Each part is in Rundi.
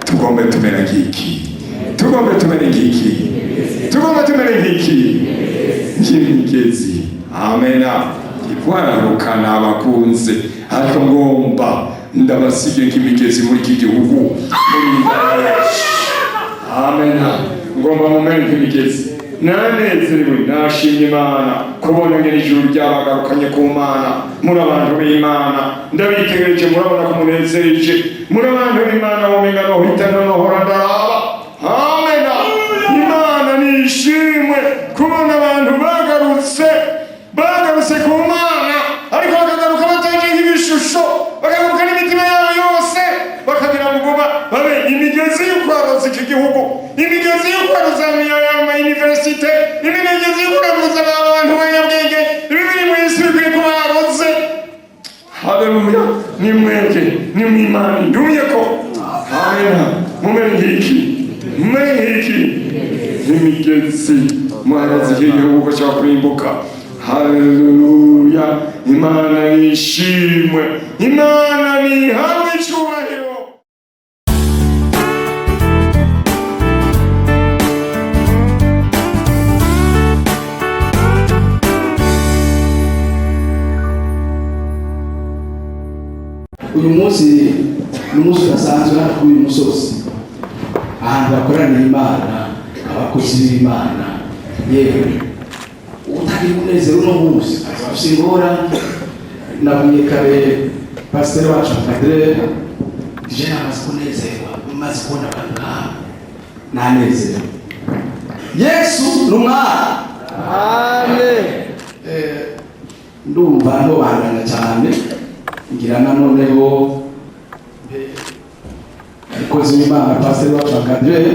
Tugombe tumere nk'iki, tugombe tumere nk'iki, tugombe tumere nk'iki, nk'imigezi. Amena. Ikwararukana abakunze, ariko ngomba ndabasige nk'imigezi muri iki gihugu, muri iyi ntara yacu. Amena. Ngomba mumere nk'imigezi. Nanezerewe, nashimye Imana kubona ngene ijuru ryabagarukanye ku Mana. Muri abantu b'Imana, ndabitegereje, murabona ko munezereje. Muri abantu b'Imana, womenga nohita nonohora ndaraba. Amena. Imana nishimwe kubona abantu bagarutse, bagarutse ku Mana, ariko bakagaruka bataje nk'ibishusho, bakagaruka n'imitima yabo yose, bakagira ngo babe imigezi yo kwaroza iki gihugu, imigezi yo kwaroza ama université, imigezi yo kwaroza abantu b'abanyabwenge. Ibi biri mu isi bikwiye kuba baroze. Haleluya! Ni mwebwe, ni mwimana ndumye ko. Amena. Mumere nk'iki, mumere nk'iki, nk'imigezi, mwaroze iki gihugu ko cyakurimbuka. Haleluya! Imana nishimwe, Imana nihabwe icyubahiro. Uyu munsi ni umunsi udasanzwe hano kuri uyu musozi, ahantu hakoraniye Imana, abakozi b'Imana. Yewe, utagira umunezero uno munsi azaba afise ingorane. Nabwiye kare pasiteri wacu Kadere, je namaze kunezerwa, maze kubona abantu nk'abo nanezerewe. Yesu ni Umwami. Amen. Ndumva ntobandanya cyane, ngira na noneho umukozi w'Imana pasiteri wacu Kadere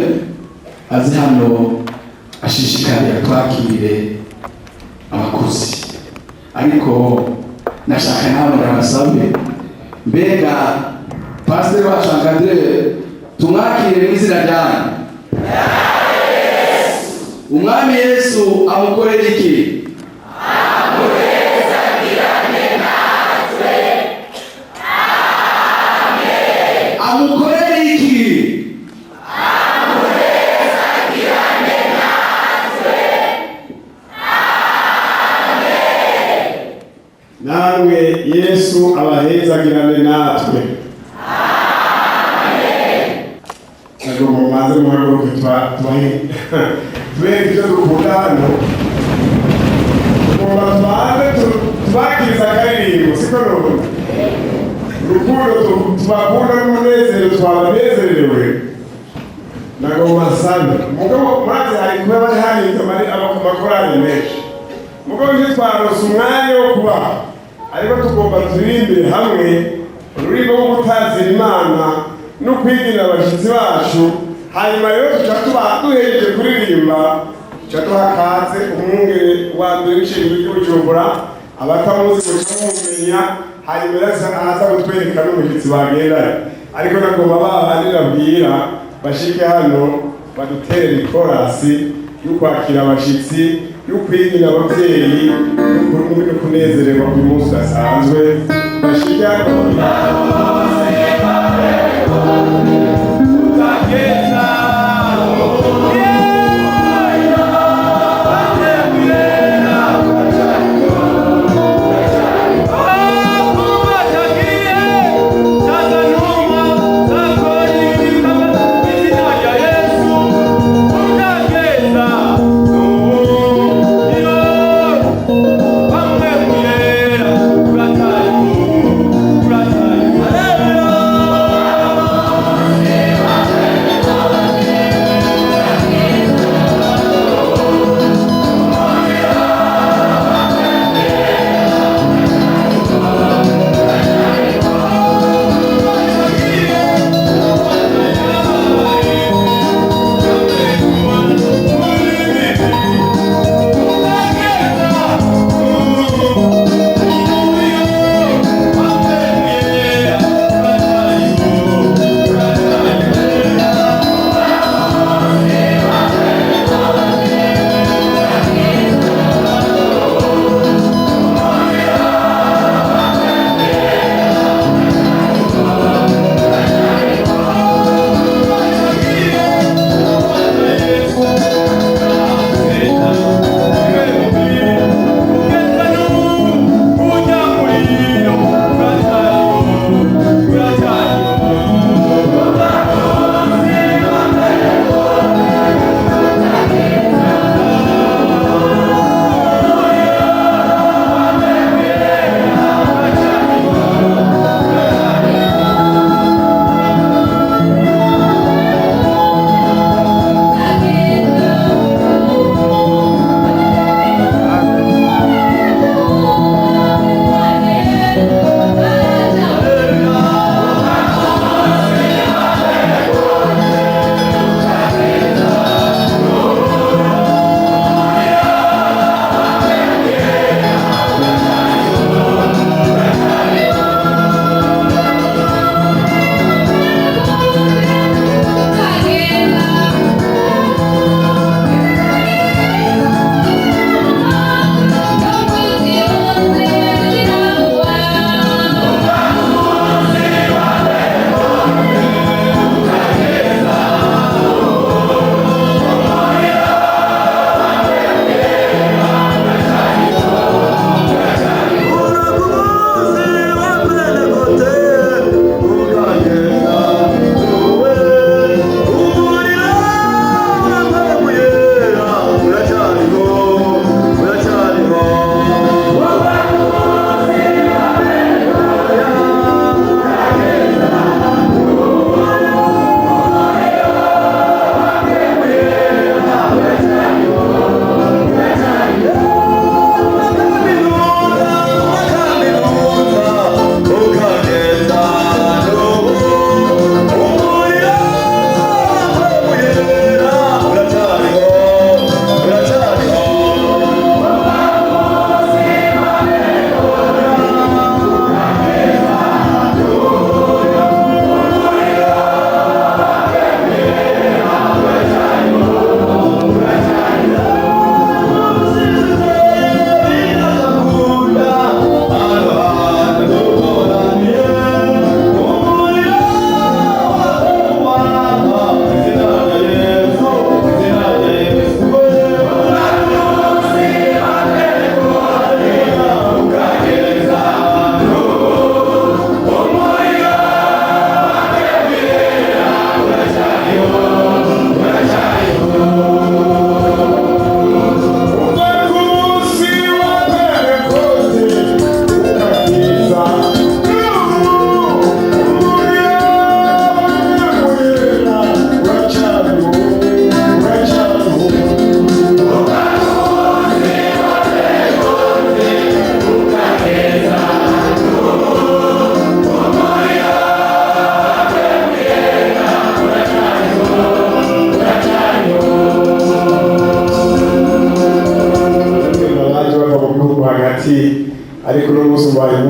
azi hano ashishikariye atwakire abakozi, ariko nashaka nawe ndabasabe, mbega pasiteri wacu Kadere tumwakire mu izina ryanyu? Umwami Yesu amukorera iki? Amukorera iki? Namwe Yesu abahezagirane natwe. Ntabwo mubanze muhaguruke, tubahe tubereke icyo dukunda hano. Tugomba tubanze tubakiriza akaririmbo, siko nubona urukundo tubakunda n'umunezero twabanezerewe. Nagomba nsabe mugabo murazi hari kuba bari harinze amakorali menshi, mugabo ivyo twaronse umwanya wo kubaha, ariko tugomba turirimbire hamwe ururirimbo rwo gutazira Imana no kwigirira abashyitsi bacu. Hanyuma rero tuca tuba duhejeje kuririmba, tuca duha kaze umwungere wa mbere w'ishengero ry'i Bujumbura. Abatamuzi muca mumenya. Hanyuma rero araza kutwereka n'umushyitsi bagendanye, ariko nagomba ba bandi nabwira bashike hano badutere ikorasi yo kwakira abashyitsi, yo kwigira ababyeyi no kunezererwa uyu munsi udasanzwe. Bashike hano. Hallelujah.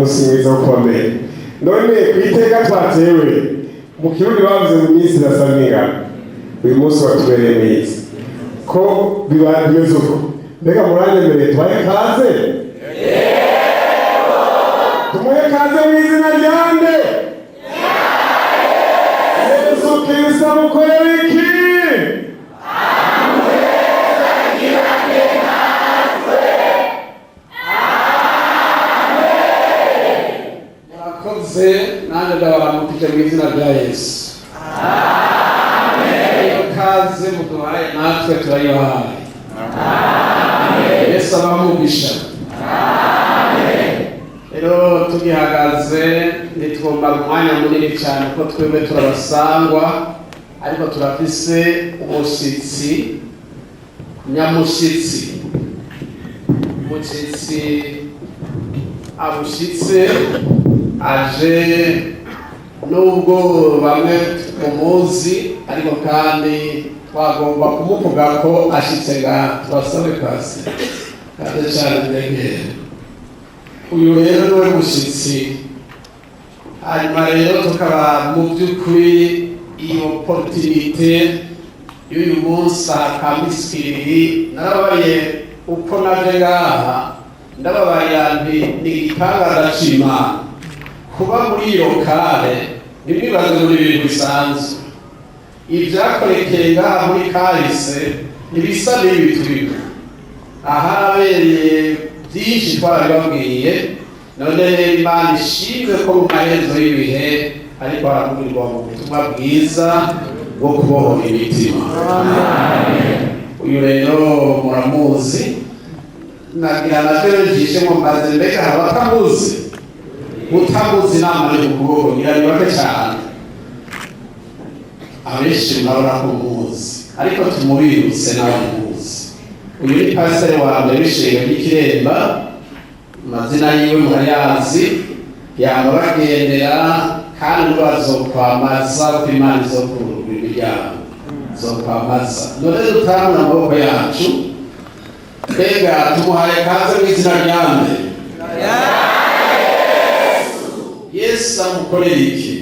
Umunsi mwiza wo kubamenya. None ku iteka twatewe, mu Kirundi bavuze mu minsi irasa n'ingano, uyu munsi watubereye mwiza ko biba bimeze uko. Mbega muranyemereye tubahe kaze, tumuhe kaze mu izina rya nde? Yesu Kristo. Mukorera iki? Murakoze, nanjye ndabaramukije mu izina rya Yesu. Iyo kaze muduhaye natwe turayibahaye. Yesu abamugisha. Rero tugihagaze ntitwumara umwanya munini cyane ko twebwe turabasangwa, ariko turafise umushyitsi nyamushyitsi, umushyitsi abushyitse aje, nubwo bamwe tumuzi, ariko kandi twagomba kumuvuga ko ashyitse ngaha. Tubasabe kasi kandi cyane ndegera. Uyu rero niwe mushyitsi. Hanyuma rero tukaba mu by'ukuri iyo opportunité y'uyu munsi aha kamisikiriri, narababariye uko naje ngaha, ndababarira nti ni igitangaza c'Imana kuba muri iyo kare. Ntimwibaze muri ibintu bisanzwe, ibyakorekeye ngaha muri kahise ntibisa n'ibi turimo. Aharabereye byinshi twarabibabwiye. None rero Imana ishimwe ko mu maherezo y'ibihe ariko haravugirwa mu butumwa bwiza bwo kubohora imitima. Uyu rero muramuzi, nagira navyo njishe ngo mbaze: mbega hari abatamuzi? Utamuzi nama ni mu kuboko, ngira ni bake cyane. Abenshi murabona ko muzi, ariko tumubibutse n'abamuzi. Uyu ni pasiteri wa mbere w'ishengero ry'Ikiremba. Amazina yiwe murayazi, yama bagendera kandi bazokwamaza ko Imana izokugurura imiryango, izokwamaza. None dutangure amaboko yacu. Mbega tumuhaye kaze mu izina rya nde? Yesu amukorera iki?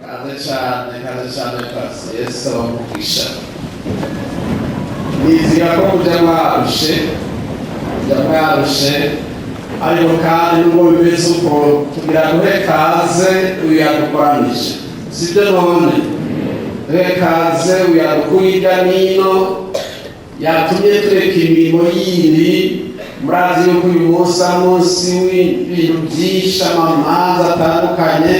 Kaze cyane, kaze cyane kaze. Yesu abamugisha. Nizira ko kujya mwarushe, kujya mwarushe, ariko kandi nubwo bimeze uko, tugira duhe kaze uyu yadukoranije, sibyo? None duhe kaze uyu yadukuye hirya n'ino, yatumye tureka imirimo yindi. Murazi yuko uyu munsi ari umunsi w'ibintu byinshi, amamanza atandukanye,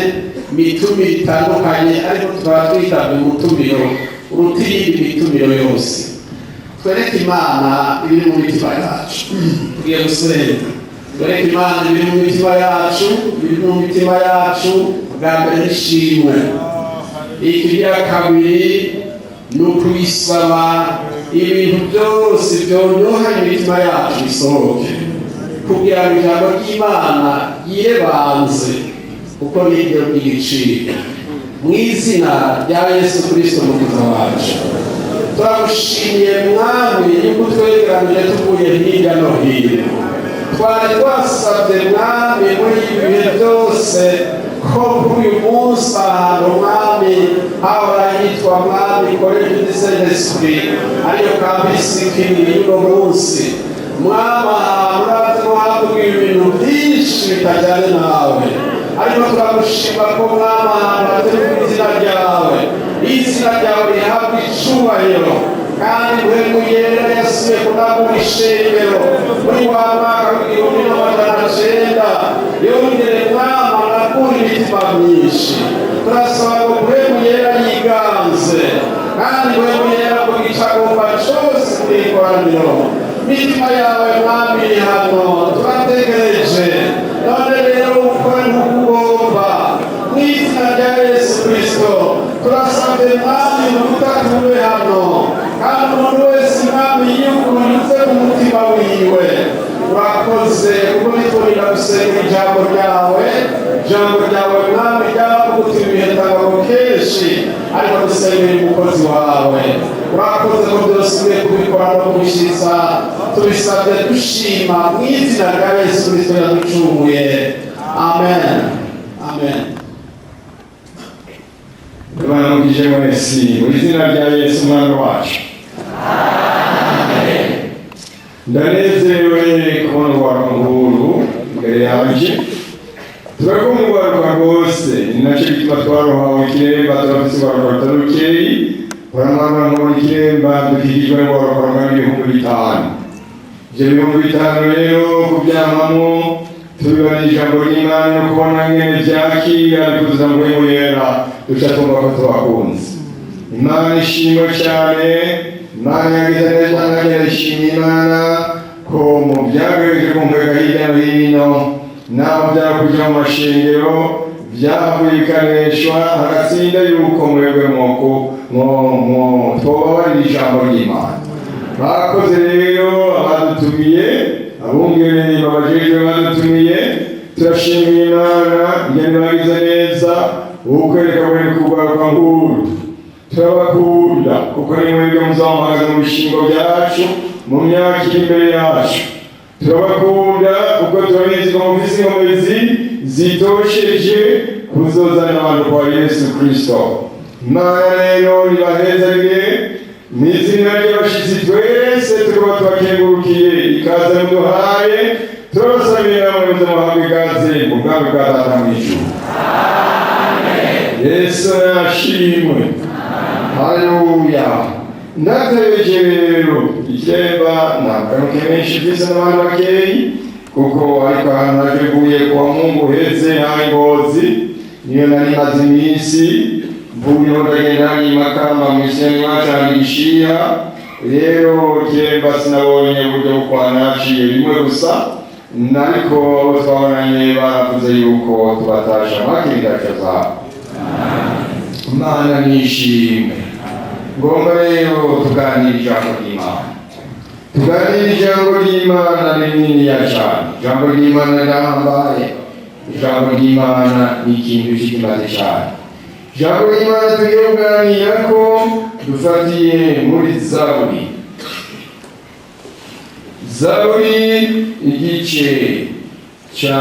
imitumiro itandukanye, ariko tukaba twitabye umutumiro uruta iyindi mitumiro yose. Twereke Imana ibiri mu mitima yacu. Tugiye gusenga, twereke Imana ibiri mu mitima yacu. Ibiri mu mitima yacu bwa mbere n'ishimwe, ikigira kabiri ni ukuyisaba ibintu byose byonyoha imitima yacu bisohoke, kugira ngo ijambo ry'Imana yirebanze, kuko niryo ry'igiciro. Mu izina rya Yesu Kirisito Umukiza wacu, turagushimiye Mwami yuko twegeranije tuvuye hirya no hino. Twari twasabye Mwami muri ibi bihe byose ko kuri uyu munsi ahantu Mwami hahora yitwa Mwami Collège du Saint-Esprit, ariyo campus y'uno munsi, Mwami, ahantu uravye ko havugiwe ibintu byinshi bitajyanye nawe, ariko turagushima ko Mwami ahantu hateguwe izina ryawe, izina ryawe rihabwa icubahiro. Kandi Mpwemu Yera yasubiye kunagura ishengero muri wa mwaka w'1900, yongere Mwami anagura imitima myinshi. Turasaba ngo Mpwemu Yera yiganze, kandi Mpwemu Yera ku gicagomba cose muri ikoraniro. Mitima yawe Mwami iri hano, turategereje. None rero ukore nk'uko ugomba mu izina rya Yesu Kristo. Turasabye Mwami ubutatu hano, kandi umuntu wese Mwami yuguruye mu mutima wiwe. Urakoze kuko nitworira gusenga ijambo ryawe. Ijambo ryawe Mwami ryavuguta ibihe kenshi, ariko dusengera umukozi wawe. Urakoze ko byose ugiye kubikora no kubishyiza. Tubisabye dushima mu izina rya Yesu Kristo yaducunguye. Amen, amen. Tubaramukije mwese mu izina rya Yesu Umwami wacu. Ndanezerewe kubona urwaruka nkuru imbere yanje. Turakunda urwaruka rwose, ni nacyo gituma twarohawe ikiremba. Turafise urwaruka rutari rukeyi. Uramwabona nkubona ikiremba dukikijwe n'urwaruka rungana 5000. Ivyo 5000 rero kuvyamamwo tubibona ijambo ry'Imana no kubona ngene vyakira bikuzuza Mpwemu Yera, duca twumva ko tubakunze. Imana ishimwe cyane. Imana yagize neza, nanjye ndashimye Imana ko mu byagerageje kumveka hirya no hino, naho byakuja mu mashengero byahavuye bikaneshwa, hagatsinda yuko mwebwe mwoko twobabarira ijambo ry'Imana. Bakoze rero abadutumiye, abungere babajejwe badutumiye. Turashimira Imana ingene bagize neza ukwereka buri kugaruka nkuru. Turabakunda kuko ni mwebwe muzamuhagaze mu bishingo byacu mu myaka iri imbere yacu. Turabakunda kuko turabizi ko mufise inkomezi zitosheje kuzozana abantu kwa Yesu Kristo. Imana rero ibahezagire mu izina ry'abashitsi. Twese tukaba tubakengurukiye ikaze muduhaye. Turabasabira muze muhabwe ikaze mu bwami bwa Data mw'ijuru. Yesu yashimwe, haleluya. Ndatebeje rero ikemba ntabwo menshi mfise n'abantu bakeyi, kuko ariko ahantu nateguye kuwa Mungu heze hari Ngozi, niyo nari maze iminsi mvuyeho, ndagenda hari Makamba mw'ishyamba iwacu. Rero kemba sinabonye uburyo bwo kwanaciye rimwe gusa, ariko abo twabonanye baravuze yuko tubatasha mwakiri zabo. Imana nishimwe. Ngomba rero tuganira ijambo ry'Imana. Tuganira ijambo ry'Imana rininiya cyane. Ijambo ry'Imana rirahambaye. Ijambo ry'Imana ni ikintu kimaze cyane. Ijambo ry'Imana tugiye kuganira ko dufatiye muri Zaburi, Zaburi igice cya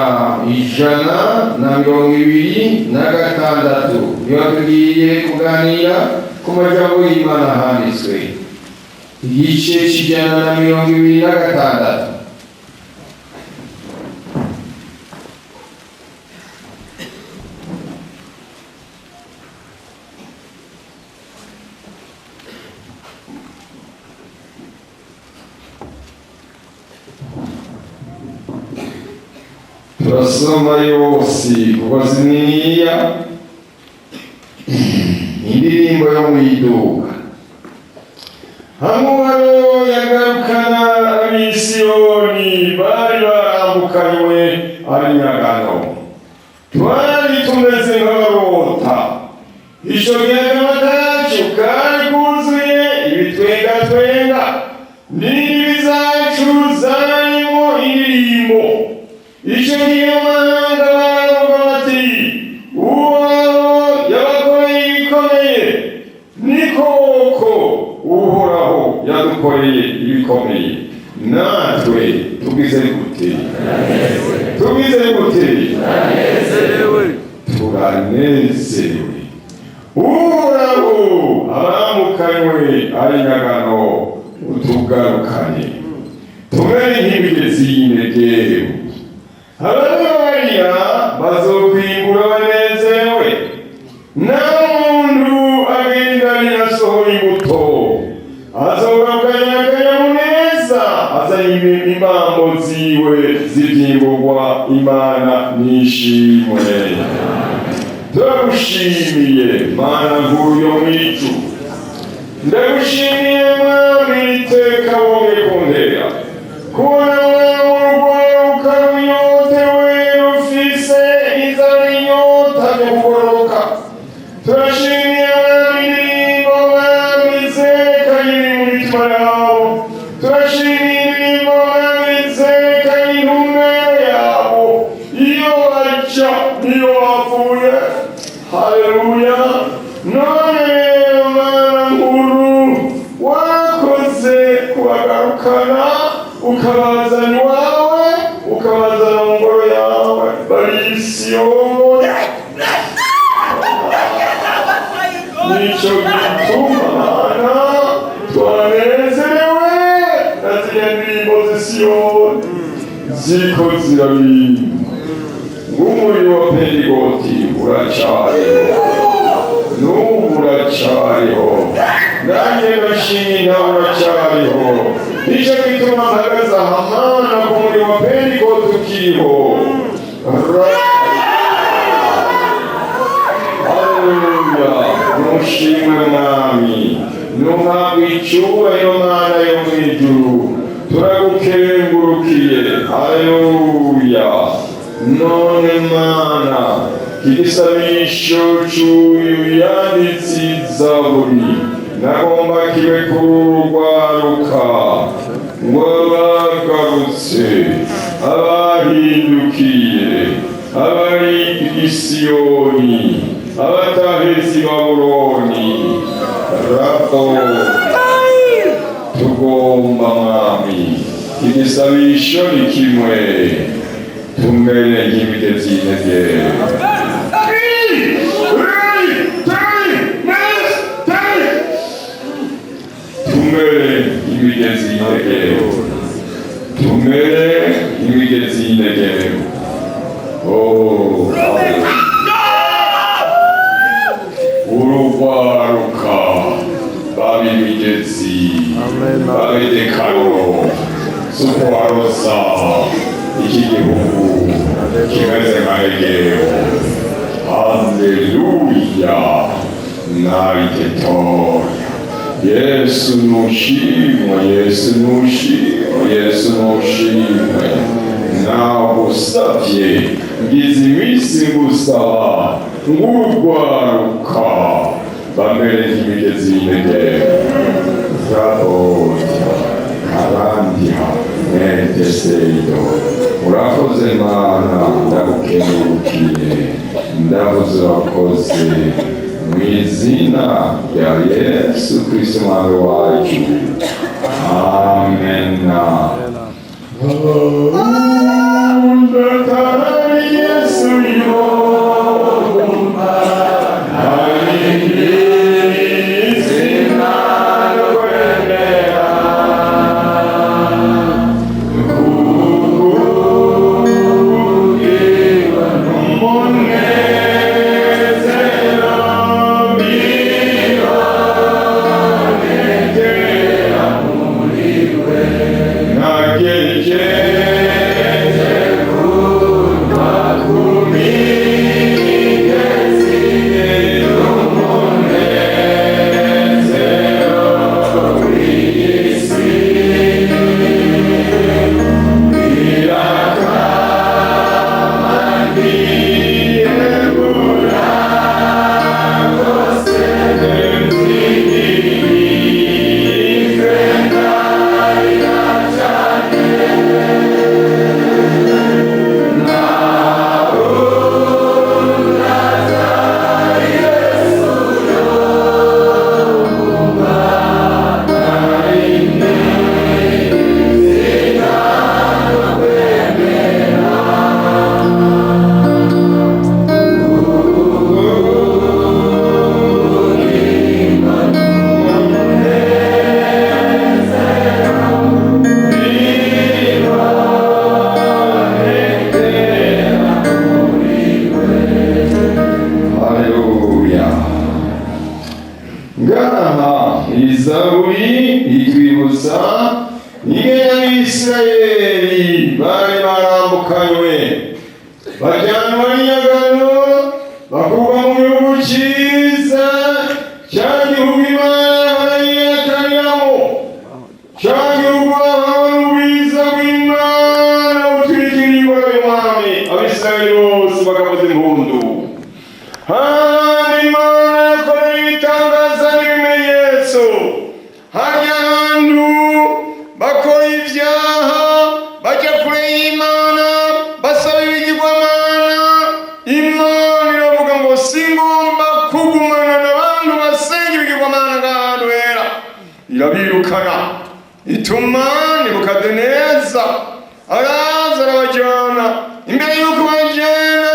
126, niba tugiye kuganira ku majambo y'Imana handitswe igice cy'126. Turasoma yose kuko ziniya indirimbo yo mu iduka. Hamwe yagarukana Abisiyoni bari barambukanywe ari nyagano. Twari tumeze nk'abarota icyo gihe, akanwa kacu kari kuzuye ibitwengatwenga, n'indimi zacu zarimo indirimbo. Icyo gihe amahanga baravuga bati: "Uhoraho yabakoreye ibikomeye." Ni koko, Uhoraho yadukoreye ibikomeye, natwe tugize gute? Tugize gute? Turanezerewe. Uhoraho, abamukanywe ari nyagano utugarukanye, tumere nk'imigezi y'Inegebu. Ababarira bazokwimbura banezerewe, nta muntu agenda asohora imbuto. Azogarukanya akanyamuneza, azanye impambo ziwe z'ivyimburwa. Imana nishimwe. Turagushimiye, Mana nkuru yo mw'ijuru. Ndagushimiye, Mwami, iteka wongeye kuntera kubona mwami urwaruka runyotewe, rufise inzara, inyota yo kugororoka. Turashimiye, Mwami, indirimbo, Mwami, zerekanye iri mu mitima yabo. Turashimiye indirimbo, Mwami, zerekanye intumbero yabo, iyo baja niyo bavuye. Haleluya. None rero, Mana nkuru, Siyoni. Nico gituma Mana twanezerewe na ziriya ndirimbo z'Isiyoni ziriko ziraririmba ng'umuriro wa Pentegoti uracariho, n'ubu uracariho, nanjye ndashimira uracariho. Nicyo gituma mpagaze aha, Mana, ku muriro wa Pentegoti ukiriho. Haleluya! Nushimwe Mwami, nuhabwe icyubahiro, Mana yo mu ijuru, turagukengurukiye. Haleluya! None Mana, igisabisho cy'uyu yanditse Zaburi nagomba kibe kurugwaruka ngo abagarutse, abahindukiye, abari i Siyoni, abatahezi Babuloni rabo, tugomba Mwami, igisabisho ni kimwe: tumere nk'imigezi y'intege. Tumere nk'imigezi y'intege, tumere nk'imigezi y'intege. Oh, urugwaruka baba imigezi, babe des canaux zo kubaroza iki gihugu kimeze nka Negevu. Haleluya! Nabitetoya. Yesu nushimwe, Yesu nushimwe, Yesu nushimwe. Nagusavye, ngize iminsi ngusaba ngurwaruka bamere nk'imigezi y'Inegevu. Rabotia karandiha mweteseido. Urakoze Mana, ndagukengurukiye, ndavuze urakoze mu izina rya Yesu Kristo Mwami wacu, amena. Ndatari Yesu yomba izina kwemera. Umunezero bibonekera muri we nagejeje kuva ku migezi y'umunezero w'isi irakama rwose. Haleluya! Ngaha Izaburi itwibutsa ingene Abisirayeli bari barambukanywe, bajyanwa n'inyagano, bakurwa mu gihugu cyiza cya gihugu Imana barayihakaniramo, cya gihugu bahawe n'ubwiza bw'Imana butwikiriye ingoro y'umwami, Abisirayeli bose bakavuza impundu. Hano Imana yakoreye ibitangaza n'ibimenyetso. Harya hantu bakora ibyaha, bajya kure y'Imana, basaba ibigirwamana, Imana iravuga ngo singomba kugumana n'abantu basenga ibigirwamana nk'ahantu hera. Irabirukana, ituma Nebukadineza araza arabajyana. Imbere y'uko bajyana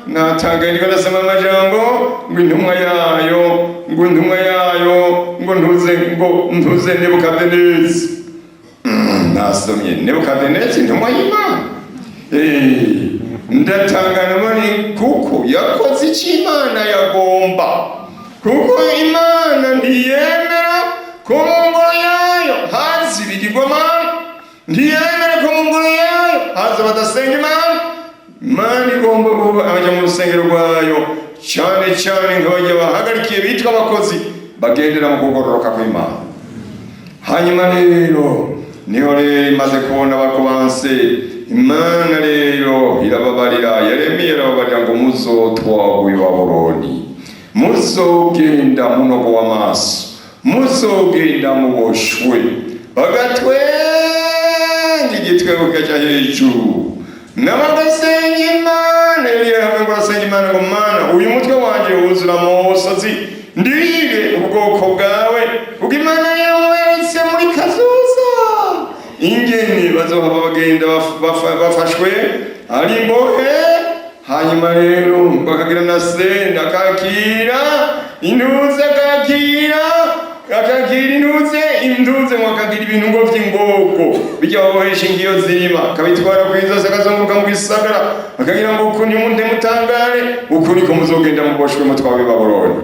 Natangaye ndiko ndasoma amajambo ngo intumwa yayo, ngo intumwa yayo, ngo ntuze, ngo ntuze Nebukadinezi. Nasomye Nebukadinezi, intumwa y'Imana. Ndatangana muri kuko yakoze icyo Imana yagomba, kuko Imana ntiyemera ko mu ngoro yayo haza ibigirwamana, ntiyemera ko mu ngoro yayo haza badasenga Imana. Imana igomba kuba abajya mu rusengero rwayo, cyane cyane nk'abajya bahagarikiye bitwa abakozi bagendera mu kugororoka kw'Imana. Hanyuma rero niho rero imaze kubona bakubanse, Imana rero irababarira Yeremiya, irababarira ngo muzotwagwe i Babuloni, muzogenda munogo w'amaso, muzogenda muboshwe, bagatwenga igitwego kajya hejuru n'abagasenga Imana. Yari hamwe ngo arasenga Imana ngo: "Mana, uyu mutwe wanje wuzura amosozi, ndirire ubwoko bwawe," kuko Imana yaweretse muri kazoza ingene bazohava bagenda bafashwe ari imbohe. Hanyuma rero bakagira na senda, akakira intuze, akakira intuze, intuze ngo akagira ibintu ngo vy'ingogo bijya babohesha ingiyo zirima, akabitwara kw'izosi, akazunguruka mu gisagara, akagira ngo uku ntimunte mutangare, uku niko muzogenda muboshwe mutwawe i Babuloni.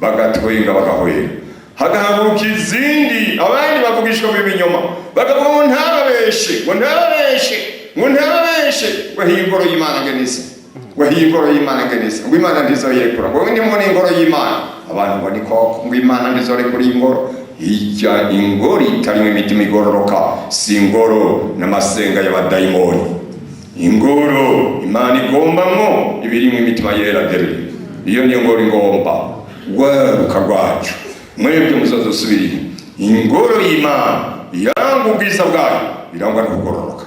Bagatwenga, bagahwera, hagahaguruka izindi, abandi bavugishwa b'ibinyoma, bakavuga ngo ntababeshe, ngo ntababeshe, ngo ntababeshe, ngo hiye ingoro y'Imana ngenisa, ngo hiye ingoro y'Imana ngenisa, ngo Imana ntizoyirekura, ngo nimubona ingoro y'Imana, abantu ngo ni koko, ngo Imana ntizorekura ingoro. Ijya ingoro itarimo imitima igororoka si ingoro, n'amasenga y'abadayimoni. Ingoro Imana igombamwo ibirimo imitima yera dere, iyo niyo ngoro ingomba. Rwaruka rwacu, mwebwe muzazosubirire ingoro y'Imana iranga ubwiza bwayo, irangwa no kugororoka.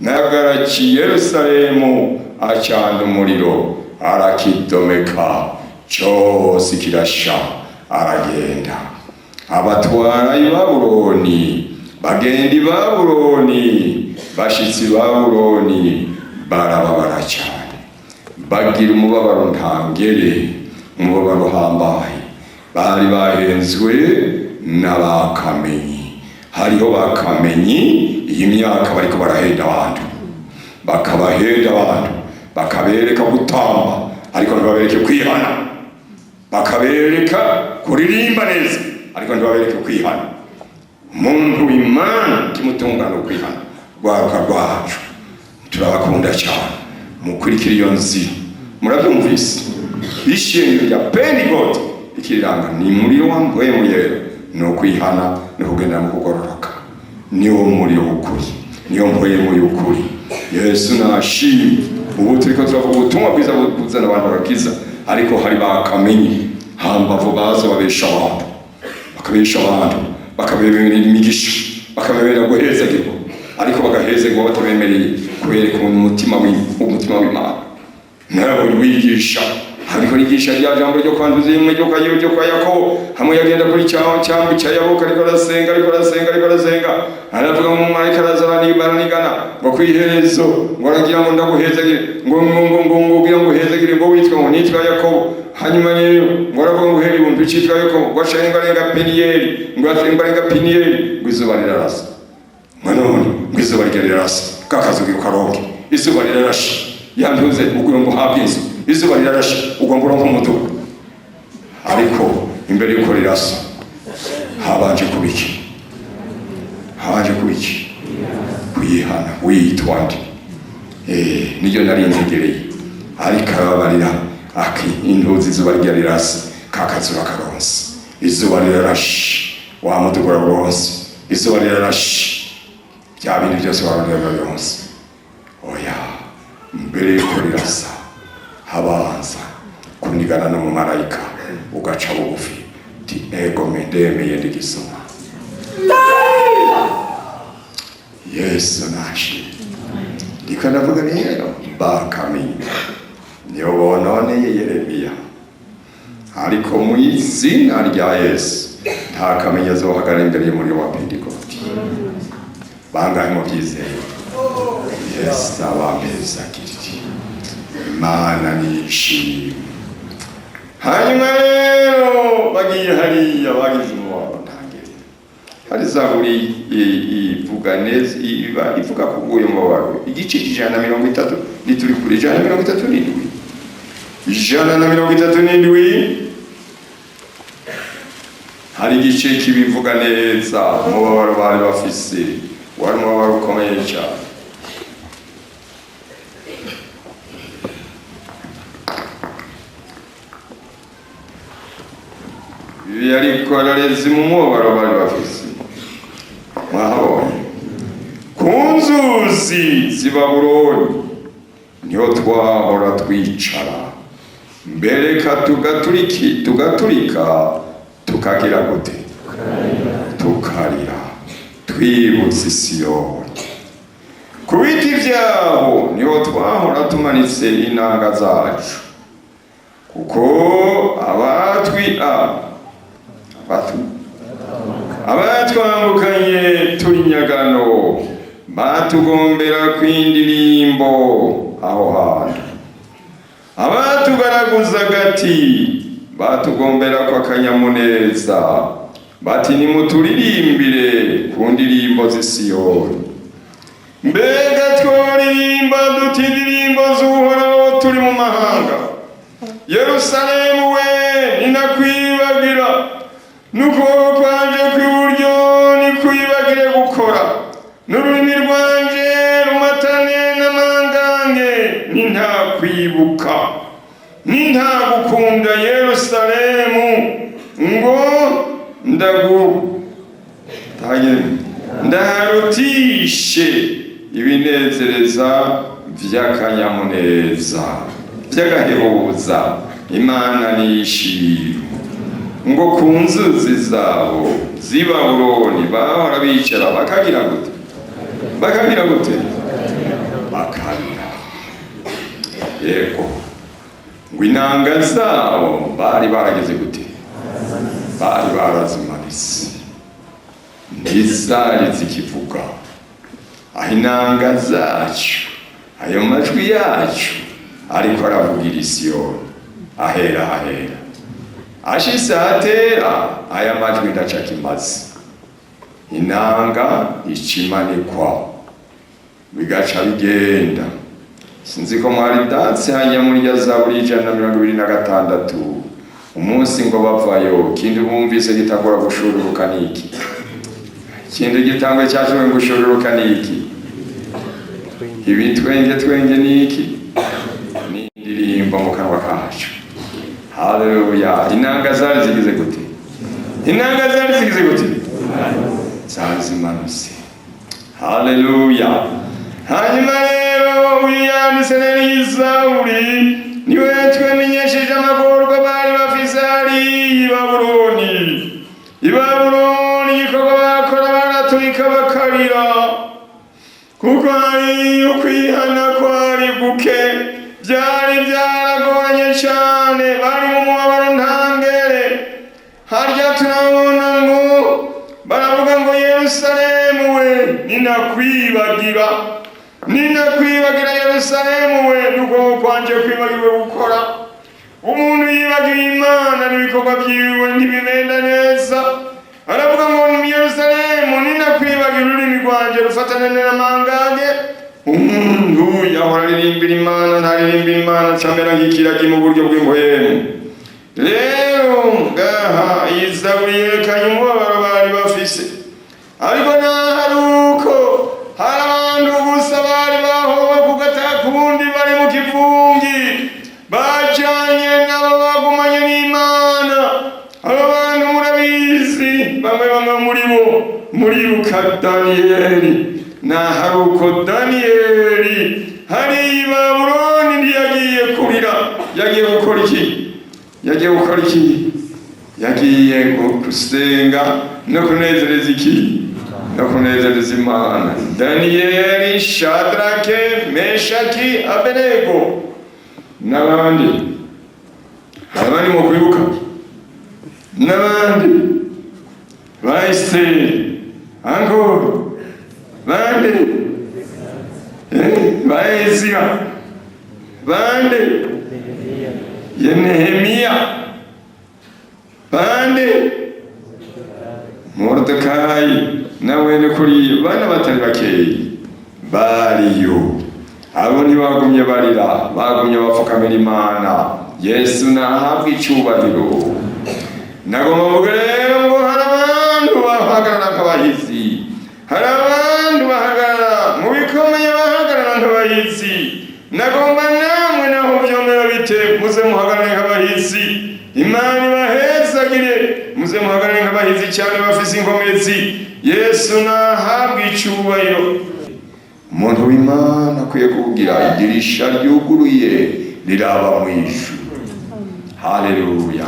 Nagaraciye Yerusalemu, acana umuriro, arakidomeka cyose kirasha, aragenda abatwara i Babuloni. Bagenda i Babuloni, bashitsi Babuloni barababara cyane, bagira umubabaro ntangere, umubabaro uhambaye. Bari bahenzwe n'abakamenyi. Hariho bakamenyi iyi myaka bariko barahenda abantu, bakabahenda abantu, bakabereka gutamba ariko ntibabereke kwihana, bakabereka kuririmba neza ariko ntibabereke kwihana. Umuntu w'Imana kimutungana ukwihana. Rwaruka rwacu, turabakunda cyane, mukurikira iyo nzira. Murabyumvise, ishengero rya Pentecote ikiriranga ni muriro wa Mpwemu Yera, ni ukwihana, ni ukugendera mu kugororoka. Niwo muriro w'ukuri, niyo mpwemu y'ukuri. Yesu nashimye. Ubu turiko turavuga ubutumwa bwiza buzana abantu bagakiza, ariko hari bakamenyi hambavu baza babesha abantu, bakabesha abantu, bakabemerera imigisha, bakabemerera guhezagirwa, ariko bagahezagirwa batabemereye kubereka umutima w'Imana. Nawe wigisha, ariko rigisha rya jambo ryo kwanduza imwe ryo kwa Yakobo, hamwe yagenda kuri cyaho cyambu cya Yakobo, ariko arasenga, ariko arasenga, ariko arasenga, aravuga ngo umumarayika araza baranigana, ngo kwiherezo ngo aragira ngo ndaguhezagire, ngo ugira ngo uhezagire, ngo witwa, ngo nitwa Yakobo. Hanyuma rero ngo aravuga ngo uhera ibumbi citwa Yakobo, ngo ashenga arenga Peniyeli, ngo asenga arenga Peniyeli, ngo izuba rirarasa, ngo none ngo izuba rigera rirarasa, kakazu karonke, izuba rirarashe, yantuze ugomba uhabwa inzu, izuba rirarashe, ugomba uronka umuduga. Ariko imbere yuko rirasa habanje kuba iki? Habanje kuba iki? Kuyihana. Wiyitwa nde? Niryo nari ntegereye. Ariko arababarira aki intuzi, izuba rya rirasa, kakazuba karonse, izuba rirarashe, wa muduga uraronse, izuba rirarashe, bya bindi byose warondera bironse. Oya, mbere yuko rirasa habanza kunigana n'umumarayika, ugaca bugufi ti: "Egome, ndemeye, ndigisoma." Yesu nashimwe. Ndiko ndavuga rero bakamenye nibo bononeye Yeremiya, ariko mu izina rya Yesu nta kamenyi azohagarara imbere y'umuriro wa Pentekoti. Bangahe mu byizeye? Yesu abampezagirire. Imana nishimwe. Hanyuma rero bagiye hariya, bagize umubabaro ntangere. Hari zaburi ivuga neza, iba ivuga ku bw'uyu mubabaro, igice 130, nituri kuri 137, 137. Hari igice kibivuga neza. Umubabaro bari bafise wari umubabaro ukomeye cyane. Ibi ariko ararezi mu mubabaro bari bafise. Mwahabonye ku nzuzi z'i Babuloni niho twahora twicara, mbere tugaturika tukagira gute? Tukarira twibutse Siyoni. Ku biti byaho niho twahora tumanitse inanga zacu, kuko abatwi abatwambukanye turi nyagano batugombera kw'indirimbo aho hantu, abatugaraguza agati batugombera kw'akanyamuneza, bati: "Nimuturirimbire ku ndirimbo z'i Siyoni." Mbega tworirimba duti indirimbo z'Uhoraho turi mu mahanga? Yerusalemu we, ninakwibagira, n'ukuboko kwanje kw'iburyo nikwibagire gukora, n'ururimi rwanje rumatane n'amangange, nintakwibuka, nintagukunda Yerusalemu, ngo ndagu ndaharutishe ibinezereza vy'akanyamuneza vy'agahebuza. Imana nishimwe. Ngo ku nzuzi zabo z'i Babuloni bahora bicara bakagira gute? Bakagira gute? Bakarira. Yego, ngo inanga zabo bari barageze gute? Bari barazimanitse, ntizari zikivuga. Aho inanga zacu, ayo majwi yacu ariko aravugira Isiyoni ahera ahera, ashitse ahatera, aya majwi ndaca kimaze. Inanga icimanikwa, bigaca bigenda. Sinzi ko mwari datse hajya muri ya zaburi 126, umunsi ngo bavayo, kindi bumvise gitangura gushururuka niki? Ikindi gitangwe cyashoboye gushururuka niki? Ibitwenge twenge niki? Ni indirimbo mu kanwa kacu. Haleluya! Inanga zari zigize gute? Inanga zari zigize gute? Zari zimanutse. Haleluya! Hanyuma rero uyu yanditse rero iyi zaburi niwe twemenyesheje amagorwa bari bafise hariya i Babuloni. I Babuloni igikorwa bakora, baraturika bakarira, kuko hari ukwihana kwari guke, byari byaragoranye cyane, bari mu mubabaro ntangere. Harya turabona ngo baravuga ngo: "Yerusalemu we, ninakwibagira, ninakwibagira Yerusalemu we, n'ukuboko kwanje kwibagiwe gukora." Umuntu yibagiwe Imana n'ibikorwa byiwe ntibimenda neza. Aravuga ngo: "Yerusalemu, ninakwibagira, ururimi rwanje rufatane n'amangange." Umuntu yahora aririmbira Imana, ntaririmbira Imana, camera nk'ikiragi mu buryo bw'impuhemu. Rero ngaha iyi zaburi yerekanye umubabaro bari bafise, ariko naho uko hari abantu gusa bari bahowe ku gatakundi, bari mu kivungi, bajanye nabo bagumanye n'Imana. Abo bantu murabizi, bamwe bamwe muri bo muribuka Daniyeli. Naho uko Daniyeli hari i Babuloni, ntiyagiye kurira. Yagiye gukora iki? Yagiye gukora iki? Yagiye gusenga no kunezereza iki? No kunezereza Imana. Daniyeli, Shadrake, Meshaki, Abenego n'abandi. Abandi mu kwibuka n'abandi ba Esiteri, ankoro bande, ba Ezira. Bande? Ye Nehemiya. Bande? Moridekayi nawe ni kuri bana batari bakeyi bariyo. Abo ntibagumye barira, bagumye bapfukamira Imana. Yesu nahabwa icyubahiro. Nagomba mvuge rero ngo hari abantu bahagarara nk'abahizi, hari abantu bahagarara mu bikomeye, bahagarara nk'abahizi. Nagomba namwe, naho byomera bite, muze muhagarare nk'abahizi. Imana ibahezagire. Muze muhagarare nk'abahizi cyane, bafise inkomezi. Yesu nahabwa icyubahiro. Umuntu w'Imana akwiye kugira idirisha ryuguruye riraba mu ijuru. Haleluya!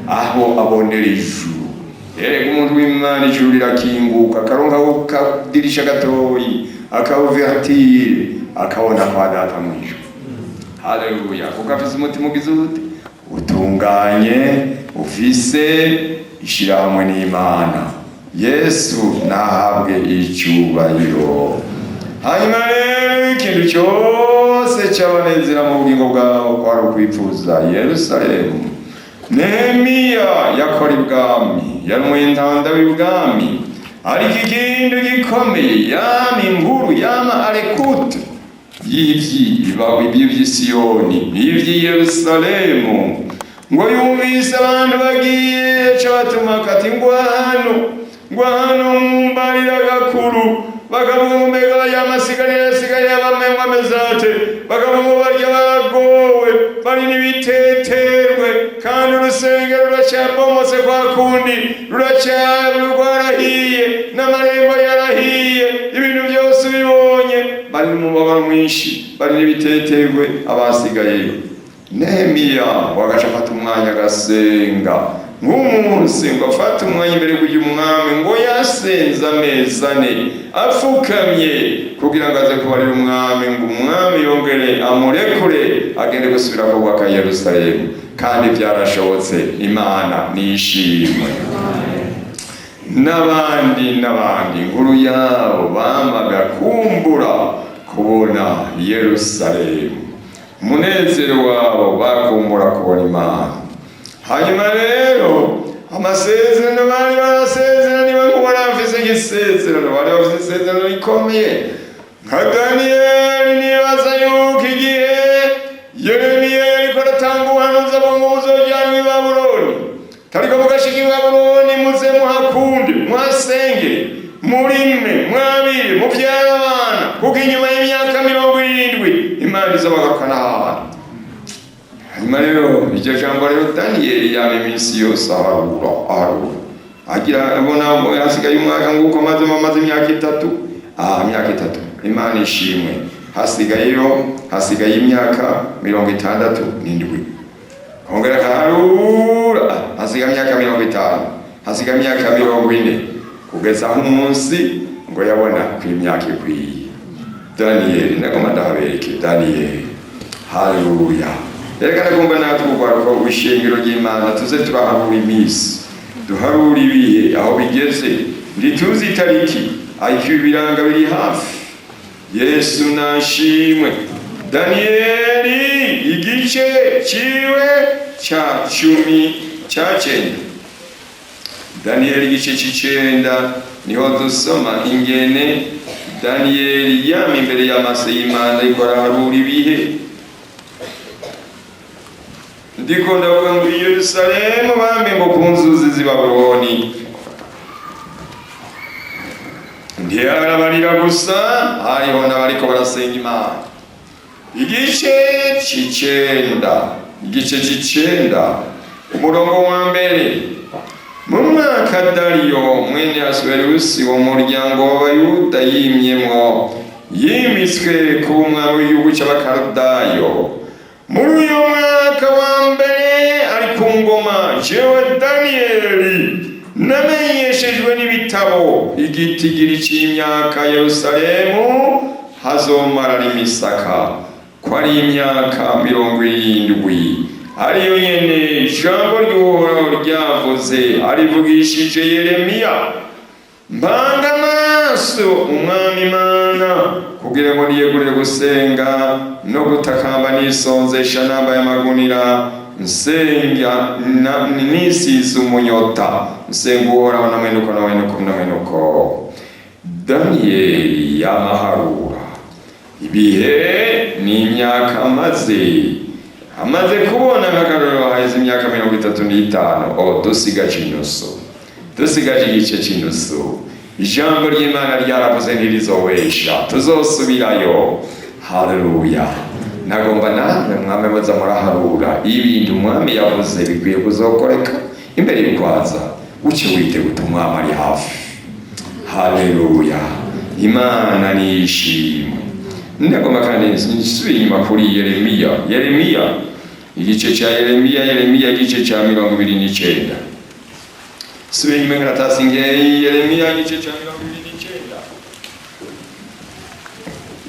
Aho abonera ijuru. Erega umuntu w'Imana, ijuru rirakinguka, akaronka kadirisha gatoyi, aka ouverture, akabona kwa Data mu ijuru. Haleluya! Kuko afise umutima ugize ute? Utunganye, ufise ishirahamwe n'Imana. Yesu nahabwe icyubahiro. Hanyuma rero, ikintu cyose cyabanezera mu bugingo bwabo kwari ukwipfuza Yerusalemu. Nehemiya yakora ibwami, yari umwintanda w'ibwami, ariko ikintu gikomeye yama inkuru, yama à l'écoute y'ivy'i Siyoni n'ivy'i Yerusalemu. Ngo yumvise abantu bagiye, ca batuma kati: "Ngwano, ngwano, mumbarira gakuru." Bakavuga ngo: "Mbega yamasigarira yasigaye abamengo ameze ate?" Bakavuga ngo: "Barya baragowe, bari n'ibiteterwe, kandi urusengero ruracyabomotse kwa kundi, rwarahiye, n'amarembo yarahiye, ibintu byose ubibonye." Bari mu mubabaro mwinshi, bari n'ibiteterwe abasigayeyo. Nehemiya wagaca afata umwanya agasenga. Nk'umunsi ngo afate umwanya imbere kujya umwami, ngo yasenze amezi 4 apfukamye kugira ngo aze kubarira umwami, ngo umwami yongere amurekure agende gusubira kubaka Yerusalemu. Kandi byarashobotse. Imana nishimwe. N'abandi n'abandi, inkuru yabo bamaga kumbura kubona Yerusalemu, umunezero wabo bakumbura kubona Imana. Hanyuma rero, amasezerano bari barasezeraniwe, ngo bari bafise igisezerano, bari bafise isezerano rikomeye. Nka Daniyeli, nibaza yuko igihe Yeremiya yariko aratanga ubuhanuzi avuga ngo muzojyanwa i Babuloni, tariko mugashika i Babuloni, muze muhakunde, muhasenge, murime, mwabire, muvyare abana, kuko inyuma y'imyaka 70 Imana izobagarukana ahantu. Hanyuma rero, iryo jambo rero, Daniyeli yama iminsi yose aharura, aharura, agira abona hasigaye umwaka nguko, maze imyaka 3, imyaka 3. Imana ishimwe. Hasigayeyo, hasigaye imyaka 67. Kongera akaharura, hasigaye imyaka 50, hasigaye imyaka 40, kugeza aho umunsi ngo yabona ko imyaka ikwiye. Daniyeli, ndagomba ndahabereke Daniyeli. Haleluya! Reka ndagomba natwe urwaruka rw'ishengero ry'Imana tuze turaharura iminsi, duharura ibihe aho bigeze. Ntituzi itariki, ariko ibi biranga biri hafi. Yesu nashimwe. Daniyeli igice ciwe ca 19. Daniyeli igice c'icenda, niho dusoma ingene Daniyeli yama imbere y'amaso y'Imana ariko araharura ibihe. Ndiko ndavuga ngo i Yerusalemu bambe ngo ku nzuzi z'i Babuloni ntiyarabarira gusa, hariho n'abariko barasenga Imana. Igice c'icenda, igice c'icenda, umurongo wa mbere: Mu mwaka Dariyo mwene Asuwerusi wo mu muryango w'Abayuda yimyemwo, yimitswe kuba umwami w'igihugu c'Abakarudayo, muri uyu mwaka wa mbere ari ku ngoma, jewe Daniyeli namenyeshejwe n'ibitabo igitigiri c'imyaka Yerusalemu hazomara imisaka, ko ari imyaka 70, ariyo nyene ijambo ry'Uhoraho ryavuze arivugishije Yeremiya. Mpanga amaso. Amaso Umwami Imana, kugira ngo niyegurire gusenga no gutakamba nisonzesha, nambaye amagunira, nsenga nisize umunyota, nsenga Uhoraho, na mwenuko na mwenuko na mwenuko. Daniyeli yamaharura ibihe n'imyaka amaze kubona. Nk'akarorero, haheze imyaka 35. O dusigaje inusu, dusigaje igice cy'inusu. Ijambo ry'Imana ryaravuze, ntirizobesha, tuzosubirayo. Haleluya! Nagomba namwe mwame muza muraharura ibintu Umwami yavuze bikwiye kuzokoreka imbere y'ukwaza, uce witeguta, Umwami ari hafi. Haleluya! Imana nishimwe. Ndagomba kandi nsubire inyuma kuri Yeremiya, Yeremiya, igice cya Yeremiya, Yeremiya igice cya 29. Subira inyuma inkaratasi ngeyi. Yeremiya igice cya 29,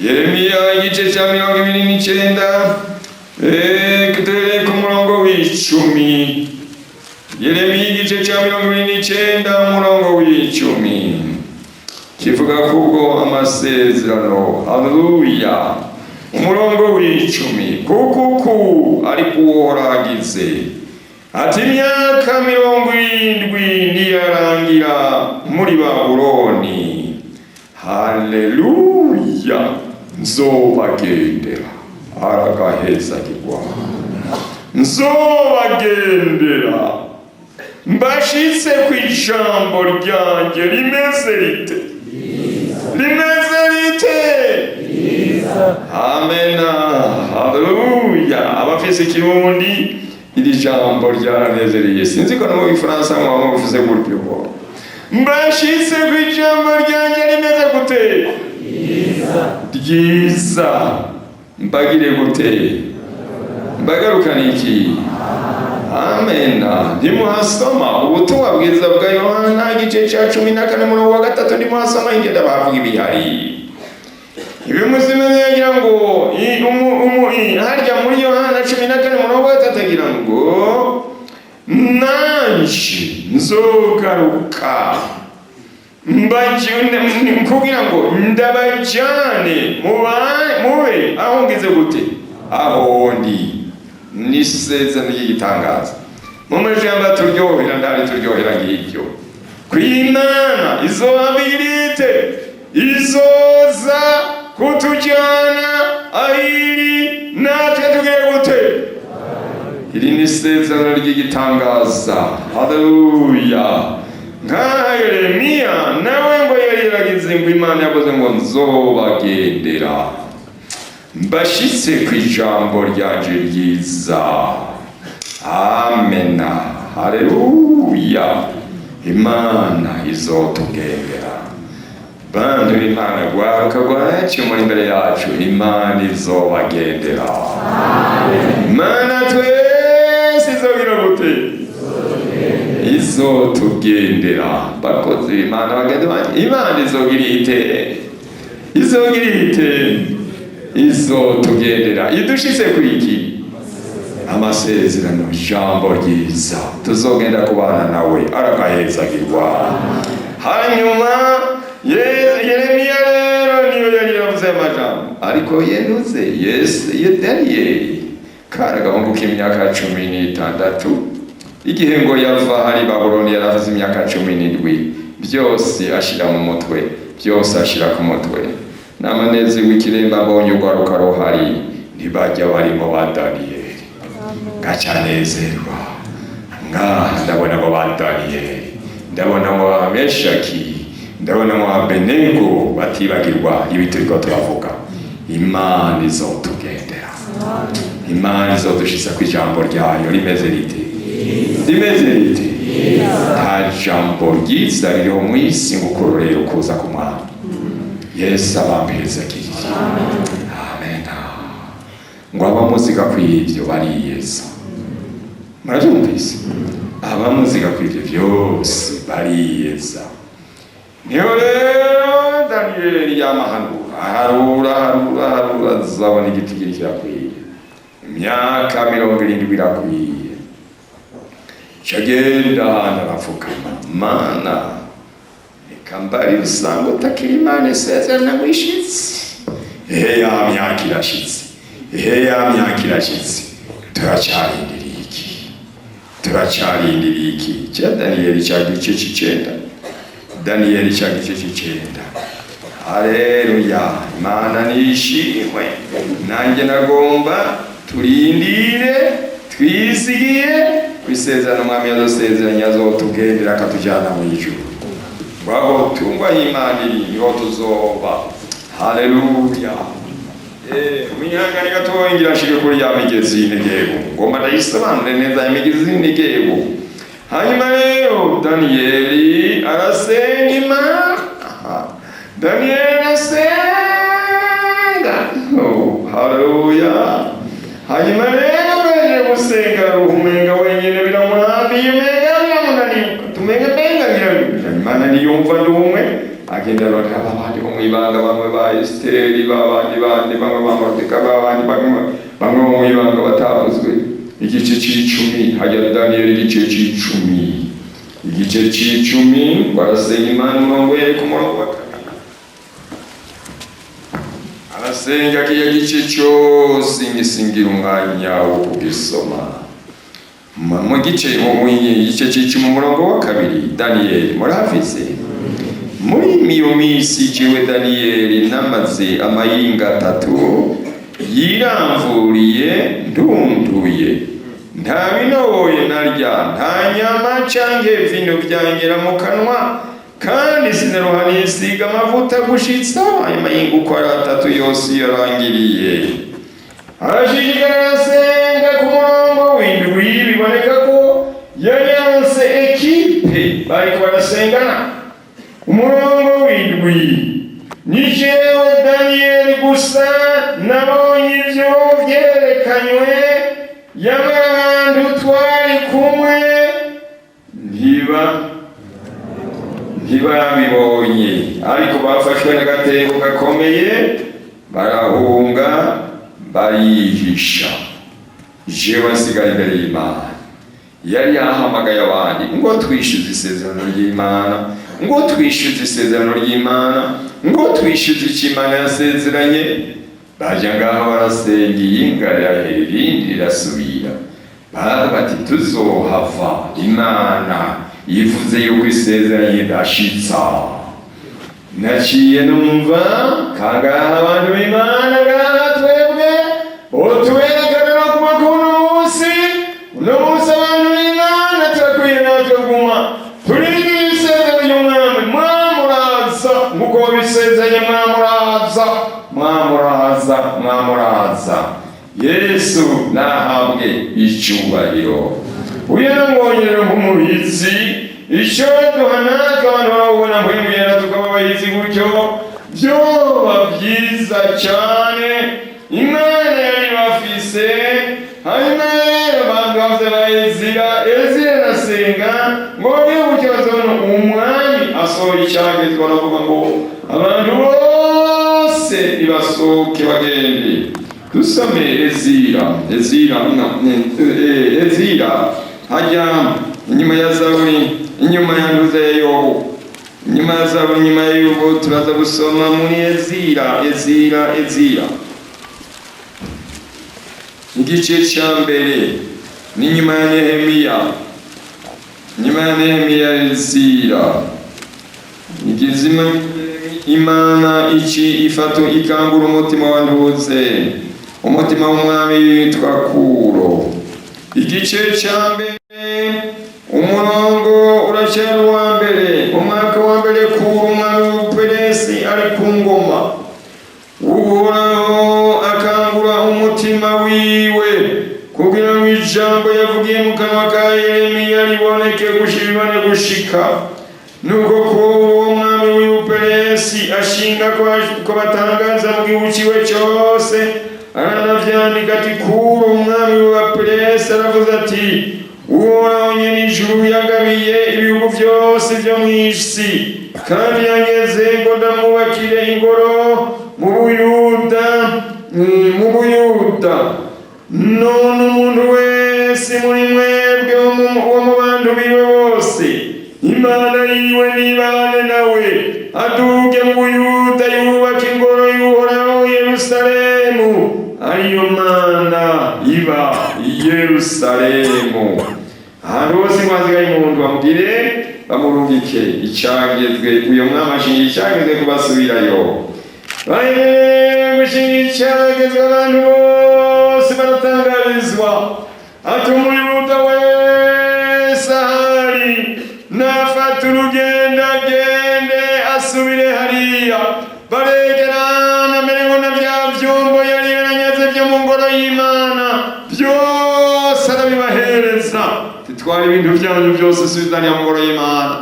Yeremiya igice cya 29, duhereye ku murongo w'10. Yeremiya igice cya 29, umurongo w'10, kivuga kubwo amasezerano. Haleluya! Umurongo w'10: "Kuko uku ariko Uhoraho agize ati: imyaka 70 niyarangira muri Babuloni, haleluya, nzobagendera." Aragahezagirwa. "Nzobagendera, mbashitse ku ijambo ryanjye rimeze rite? Rimeze rite?" Amena, haleluya! Abafise Ikirundi, iri jambo ryaranezereye. Sinzi ko no mu Gifaransa mwaba mubivuze gutyo: "Mbashitse ku ijambo ryanjye rimeze gute? Ryiza. Mbagire gute? Mbagarukana iki?" Amena. Ntimuhasoma Ubutumwa Bwiza bwa Yohana igice cya 14, umurongo wa 3? Ntimuhasoma ingenda bahavuga ibihari ibimuzima? Yagira ngo harya muri Yohana 14, umurongo wa 3, agira ngo: "Nanje nzogaruka kugira ngo ndabajane mube aho ngize gute? Aho ndi." Ni isezerano ry'igitangaza. Mu majambo turyohera, ndari turyohera ngiryo kw'Imana izohabirite, izoza kutujyana ahiri natwe tugiye gute? Iri ni isezerano ry'igitangaza. Haleluya! Nka Yeremiya nawe ngo yari yaragize ngo Imana yavuze ngo: "Nzobagendera, mbashitse ku ijambo ryanje ryiza." Amena, haleluya! Imana izotugendera. Bantu b'Imana, rwaruka rwacu muri imbere yacu, Imana izobagendera. Imana twese izogira gute? Izotugendera. Bakozi b'Imana, bagenzi banje, Imana izogira ite? Izogira ite? Izotugendera, idushitse ku iki? Amasezerano, ijambo ryiza. Tuzogenda kubana nawe. Aragahezagirwa. Hanyuma Yeremiya rero niyo yari yaravuze aya majambo, ariko yenuze Yesu Daniyeli kari agahungu k'imyaka 16. Igihe ngo yava hari Babuloni yaravuze imyaka 17. Byose ashyira mu mutwe, byose ashyira ku mutwe. N'amanezi w'ikiremba mbonye urwaruka ruhari, ntibajya barimo ba Daniyeli, ngacanezerwa. Ngaha ndabona abo ba Daniyeli, ndabona abo ba Meshaki, ndabona abo ba Benego, batibagirwa ibi turiko turavuga. Imana izotugendera, Imana izodushitsa ku ijambo ryayo rimeze rite? Rimeze rite? Nta jambo ryiza ririho mu isi ngo ukurorera ukuza ku Mwami Yesu. Abambihezagirire. Amen. Ngo abamuziga kw'ivyo bariyeza. Murabyumvise? Abamuziga kw'ivyo byose bariyeza. Niho rero Daniyeli yamahanura, aharura, aharura, aharura, azabona igitigiri kirakwiye, imyaka 70 irakwiye. Cagenda ahantu arapfukama: "Mana, reka Kambari usanga utakira Imana isezerano ngo ishitse. Ehe, ya myaka irashitse, ehe, ya myaka irashitse. Turacarindiriye iki? Turacarindiriye iki? Cya Daniyeli cya gice c'icenda, Daniyeli cya gice c'icenda. Haleluya, Imana nishimwe. Nanjye nagomba turindire twizigiye kwisezerano umwami yazosezeranye, azotugendera akatujyana mu ijuru. Aho tungwa Imana iri niho tuzoba. Haleluya. Mwihangane gatoya, ngira nshike kuri ya migezi y'Inegebu. Ngomba ndayisobanure neza ya migezi y'Inegebu. Hanyuma rero Daniyeli arasenga Imana. Daniyeli arasenga. Oh, haleluya. Hanyuma rero aje gusenga, umenga wenyine biramurambiye, umenga biramunaniye, tumenga menga ngira Imana niyumva ndi umwe. Agenda arondera abandi bo mw'ibanga, bamwe ba Esiteri, babandi bandi, bamwe ba Morideka, babandi bamwe bamwe bo mw'ibanga batavuzwe. Igice c'icumi hajya Daniyeli, igice c'icumi, igice c'icumi, barasenga Imana. Umurongo yereka umurongo wa kabiri, arasenga kiya gice cyose, ngisingira umwanya wo kugisoma. Mu gice, mu gice c'icumi, umurongo wa kabiri, Daniyeli murafise: "Muri iyo minsi jewe Daniyeli namaze amayinga 3 yiramvuriye ndunduye, nta binoboye narya, nta nyama canke vino byangera mu kanwa, kandi sinaruha nisiga amavuta gushitsa ayo mayinga uko ari 3 yose yarangiriye." Arashishikara arasenga. Ku murongo w'indwi biboneka ko yari yaronse équipe bariko barasengana. Umurongo w'indwi: "Ni jewe Daniyeli gusa nabonye ivyo vyerekanywe, yamara abantu twari kumwe ntibabibonye, ariko bafashwe n'agatego gakomeye, barahunga barihisha, jewe nsigara imbere y'Imana." Yari yahamagaye abandi ngo twishyuze isezerano ry'Imana, ngo twishyuze isezerano ry'Imana, ngo twishyuze icyo Imana yasezeranye. Bajya ngaho barasenga, iyinga rirahera, irindi rirasubira. Baravuga bati: "Tuzohava Imana yivuze yuko isezeranye idashitsa." Naciye numva kangaha abantu b'Imana ngaha twebwe utuberekana no kuba kuno munsi, uno munsi abantu b'Imana turakwiye natwe kuguma turindiriye isezerano ry'umwami. Mwamuraza nkuko wabisezeranye, mwamuraza, mwamuraza, mwamuraza. Yesu nahabwe icyubahiro. Uyu namwongerera nk'umuhizi, icyo duha natwe abantu barawubona mpwemuyera, tukaba abahizi gutyo, byoba byiza cyane. Imana yari bafise. Hanyuma rero abantu bavuze ba Ezira, Ezira arasenga ngo bagire gutyo bazabona umwami asohoye icyagezwe, aravuga ngo abantu bose nibasohoke bagende. Dusome Ezira, Ezira, no, Ezira hajya inyuma ya Zaburi, inyuma ya nduza ya Yobu, inyuma ya Zaburi, inyuma ya Yobu. Turaza gusoma muri Ezira, Ezira, Ezira igice cya mbere, n'inyuma ya Nehemiya, inyuma ya Nehemiya. Ezira igizima, Imana ici ifata ikangura umutima wa nduze, umutima w'umwami witwa Kuro. Igice cya mbere, umurongo uracyari uwa mbere. Umwaka wa mbere Kuro umwami w'Ubuperesi ari ku ngoma, Uhoraho akangura umutima wiwe kugira ngo ijambo yavugiye mu kanwa ka Yeremiya riboneke gushibone gushika. Nuko kuri uwo mwami w'Ubuperesi ashinga ko batangaza mu gihugu ciwe cyose, aranavyandika ati: "Kuro umwami w'Abaperesi aravuze ati: Uhoraho nyen'ijuru yagabiye ibihugu byose byo mu isi, kandi yangeze ngo ndamwubakire ingoro mu Buyuda, mu Buyuda. None umuntu wese muri mwebwe wo mu bantu biwe bose Imana yiwe nibane nawe, aduge mu Buyuda yubaka ingoro y'Uhoraho Yerusalemu, ariyo Mana iba i Yerusalemu. Ahantu hose ngo hasigaye umuntu bamugire bamurungike icagezwe. Uyo mwami ashinga icagezwe kubasubirayo. Baherewe gushinga icagezwe, abantu bose baratangarizwa ati: "Umuyuda wese ahari nafata urugendo agende asubire hariya." Baregerana mbere ngo na bya vyombo yari yaranyaze byo mu ngoro y'Imana byose arabibahereza. "Titwara ibintu byanyu byose, subizanya mu ngoro y'Imana."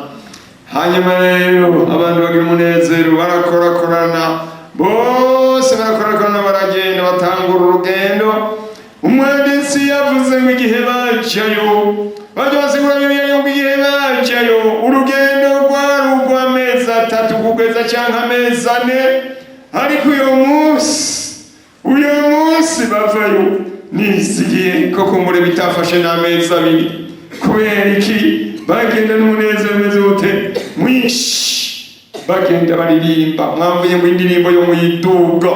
Hanyuma rero abantu bagira umunezero, barakorakorana bose, barakorakorana, baragenda, batangura urugendo. Umwanditsi yavuze ngo igihe bajayo, bajya basigura Bibiliya ngo igihe bajayo urugendo rwari urw'amezi 3 kugeza cyangwa amezi 4, ariko uyu munsi bavayo nizigiye ko kumbure bitafashe n'amezi 2. Kubera iki? Bagenda n'umunezero umeze ute? Mwinshi. Bagenda baririmba, mwamvuye mu indirimbo yo muyiduga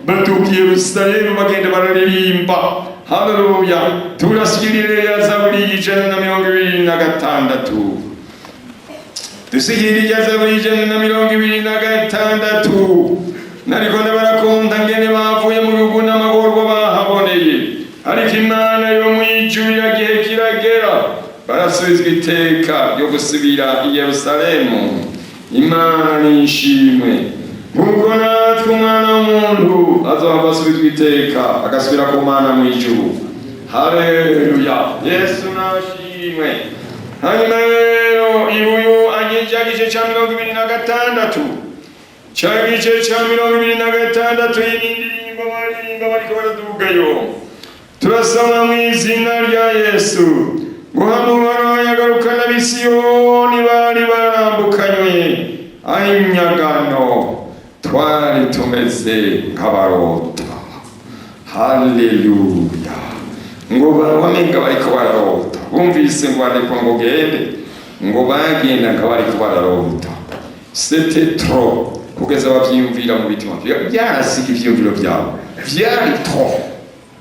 baduka i Yerusalemu, bagenda bararirimba. Haleluya! Turasigirire ya Zaburi 126, dusigirire ya Zaburi 126. Nariko ndabarakunda ngene bavuye mu bihugu n'amagorwa bahaboneye, ariko Imana yo mw'ijuru iragihe kiragera barasubizwa iteka ryo gusubira i Yerusalemu. Imana nishimwe. Nk'uko natwe Umwana w'umuntu azohava asubizwa iteka agasubira ku Mana mu ijuru. Haleluya! Yesu nashimwe. Hanyuma rero ibuyu anyinjira gice ca 26, ca gice ca 26. Iyi ni indirimbo baririmba bariko baradugayo. Turasoma mu izina rya Yesu ngo hamubaro yagarukana ab'Isiyoni bari barambukanywe inyagano, twari tumeze nk'abarota. Haleluya! Ngo bamenga bariko bararota, bumvise ngo bariko ngo gende, ngo bagenda nka bariko bararota. C'était trop kugeza bavyiyumvira mu bitima, byarasiga ivyiyumviro byabo, vyari trop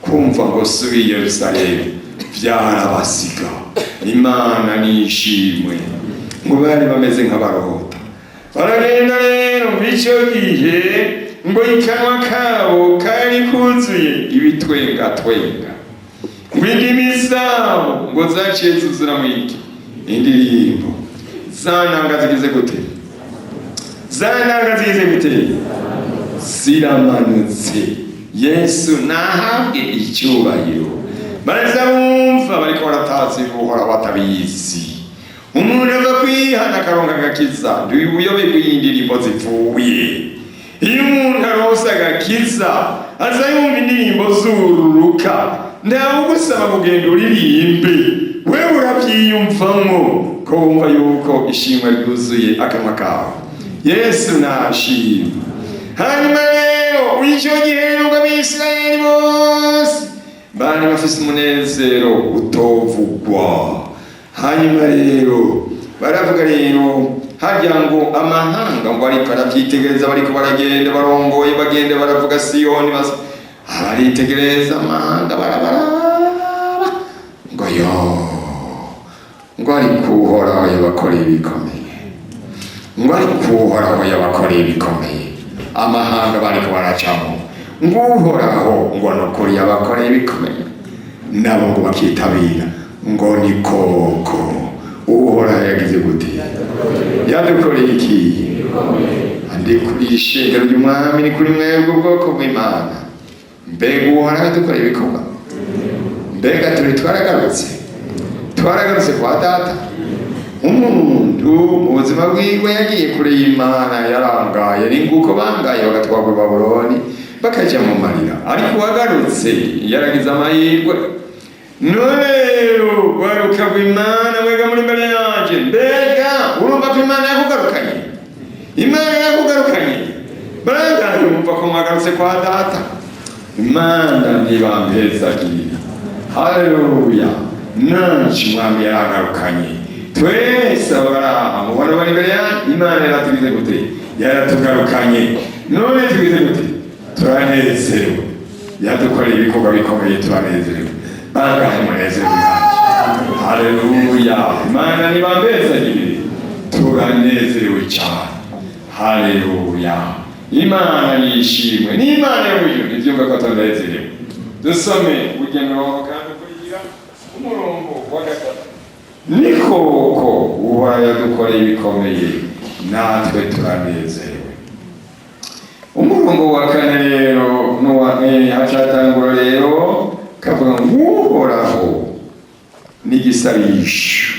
kumva ngo subi Yerusalemu, vyarabasiga. Imana nishimwe. Ngo bari bameze nk'abarota, baragenda rero. Muri icyo gihe ngo ikanwa kabo kari kuzuye ibitwengatwenga, ngo indimi zabo ngo zaciye zuzura mu iki? Indirimbo. Za nanga zigize gute? Za nanga zigize gute? Ziramanutse. Yesu nahabwe icyubahiro. Baraza bumva bariko baratazi buhora batabizi. Umuntu ava kwihana akaronka agakiza, ntiuyoberwe iyi ndirimbo zipfuye. Iyo umuntu aronse agakiza aza yumva indirimbo zururuka. Ntawugusaba kugenda uririmbe, wewe urabyiyumvamo ko wumva yuko ishimwe ryuzuye akanwa kawe. Yesu nashimwe. Hanyuma rero icyo gihe rero ngo Abisirayeli bose bari bafise umunezero utovugwa. Hanyuma rero baravuga rero harya ngo amahanga ngo ariko arabyitegereza, bariko baragenda barongoye, bagenda baravuga Siyoni, baritegereza amahanga, barabaraba ngo yo, ngo ariko Uhoraho yabakoreye ibikomeye, ngo ariko Uhoraho yabakoreye ibikomeye. Amahanga bariko baracamo ngo Uhoraho ngo nukuri yabakoreye ibikomeye, nabo ngo bakitabira ngo ni koko, Uhoraho yagize gute? Yadukoreye iki? Andi kuri ishengero ry'Umwami, ni kuri mwebwe ubwoko bw'Imana. Mbega Uhoraho yadukoreye ibikorwa? Mbega turi twaragarutse kwa Data? Umuntu mu buzima bwiwe yagiye kure y'Imana, yarangaye, ni nguko bangaye bagatwarwa i Babuloni, bakajya mu marira, ariko uwagarutse yaragize amahirwe. None rero rwaruka rw'Imana, mwega muri imbere yanjye, mbega urumva ko Imana yakugarukanye? Imana yakugarukanye? Barangaye, wumva ko mwagarutse kwa Data? Imana ntibampezagirira. Haleluya! Nanje Umwami yarangarukanye. Twese abaraha mubona bari imbere yanyu, Imana yaratugize gute? Yaratugarukanye. None tugize gute? Turanezerewe. Yadukoreye ibikorwa bikomeye, turanezerewe. Bangahe munezerewe? Haleluya! Imana nibambezagire, turanezerewe cyane. Haleluya! Imana nishimwe, ni Imana yo mu ijuru ibyumva ko tunezerewe. Dusome ujya mirongo kandi ukurikira umurongo wa gatatu. Ni koko Uhoraho yadukoreye ibikomeye, natwe turanezerewe. Umurongo wa kane rero n'uwa hacatangura rero kavuga ngo Uhoraho n'igisabisho,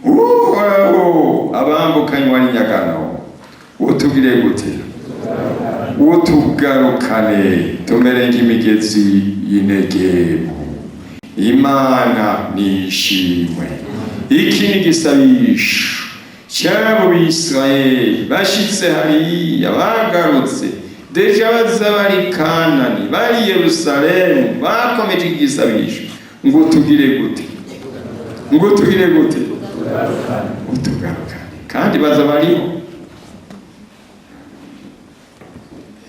Uhoraho abambukanywa n'inyagano, utugire gute? Utugarukane tumere nk'imigezi y'Inegebu. Imana nishimwe. Iki ni igisabisho cy'abo Bisirayeli bashitse hariya, bagarutse déjà, baza bari Kanani, bari Yerusalemu, bakomeje igisabisho ngo tugire gute? Ngo tugire gute? Utugarukane. Kandi baza bariho.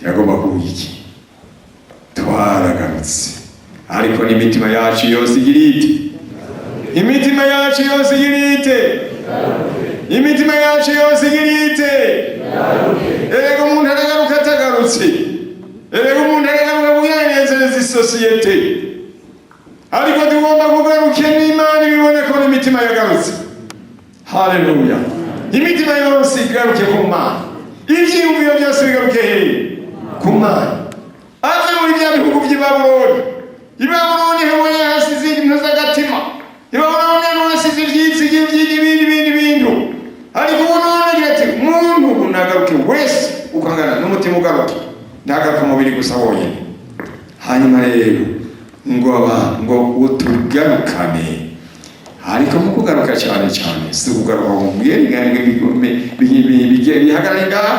Yagomba kuvuga iki? Twaragarutse, ariko n'imitima yacu yose igira ite? Imitima yacu yose igira ite? Imitima yacu yose igira ite? Erega umuntu aragaruka atagarutse. Erega umuntu aragaruka kuyanezereza isosiyete, ariko tugomba kugaruka n'Imana ibibone ko n'imitima yagarutse. Haleluya! Imitima yose igaruke ku Mana, ivyiyumviro byose bigaruke hehe? Ku Mana. Ave muri bya bihugu by'i Babuloni. I Babuloni hamwe hasize ibintu z'agatima, i Babuloni hamwe hasize ivyitsi ibindi bindi bintu. Ariko ubu none agira ati umuntu ubu nagaruke wese ukangana n'umutima ugaruke, ntagaruke umubiri gusa wonyine. Hanyuma rero ngo aba ngo utugarukane, ariko mu kugaruka cyane cyane si ukugaruka ngo mbwire bihagarare ngaho,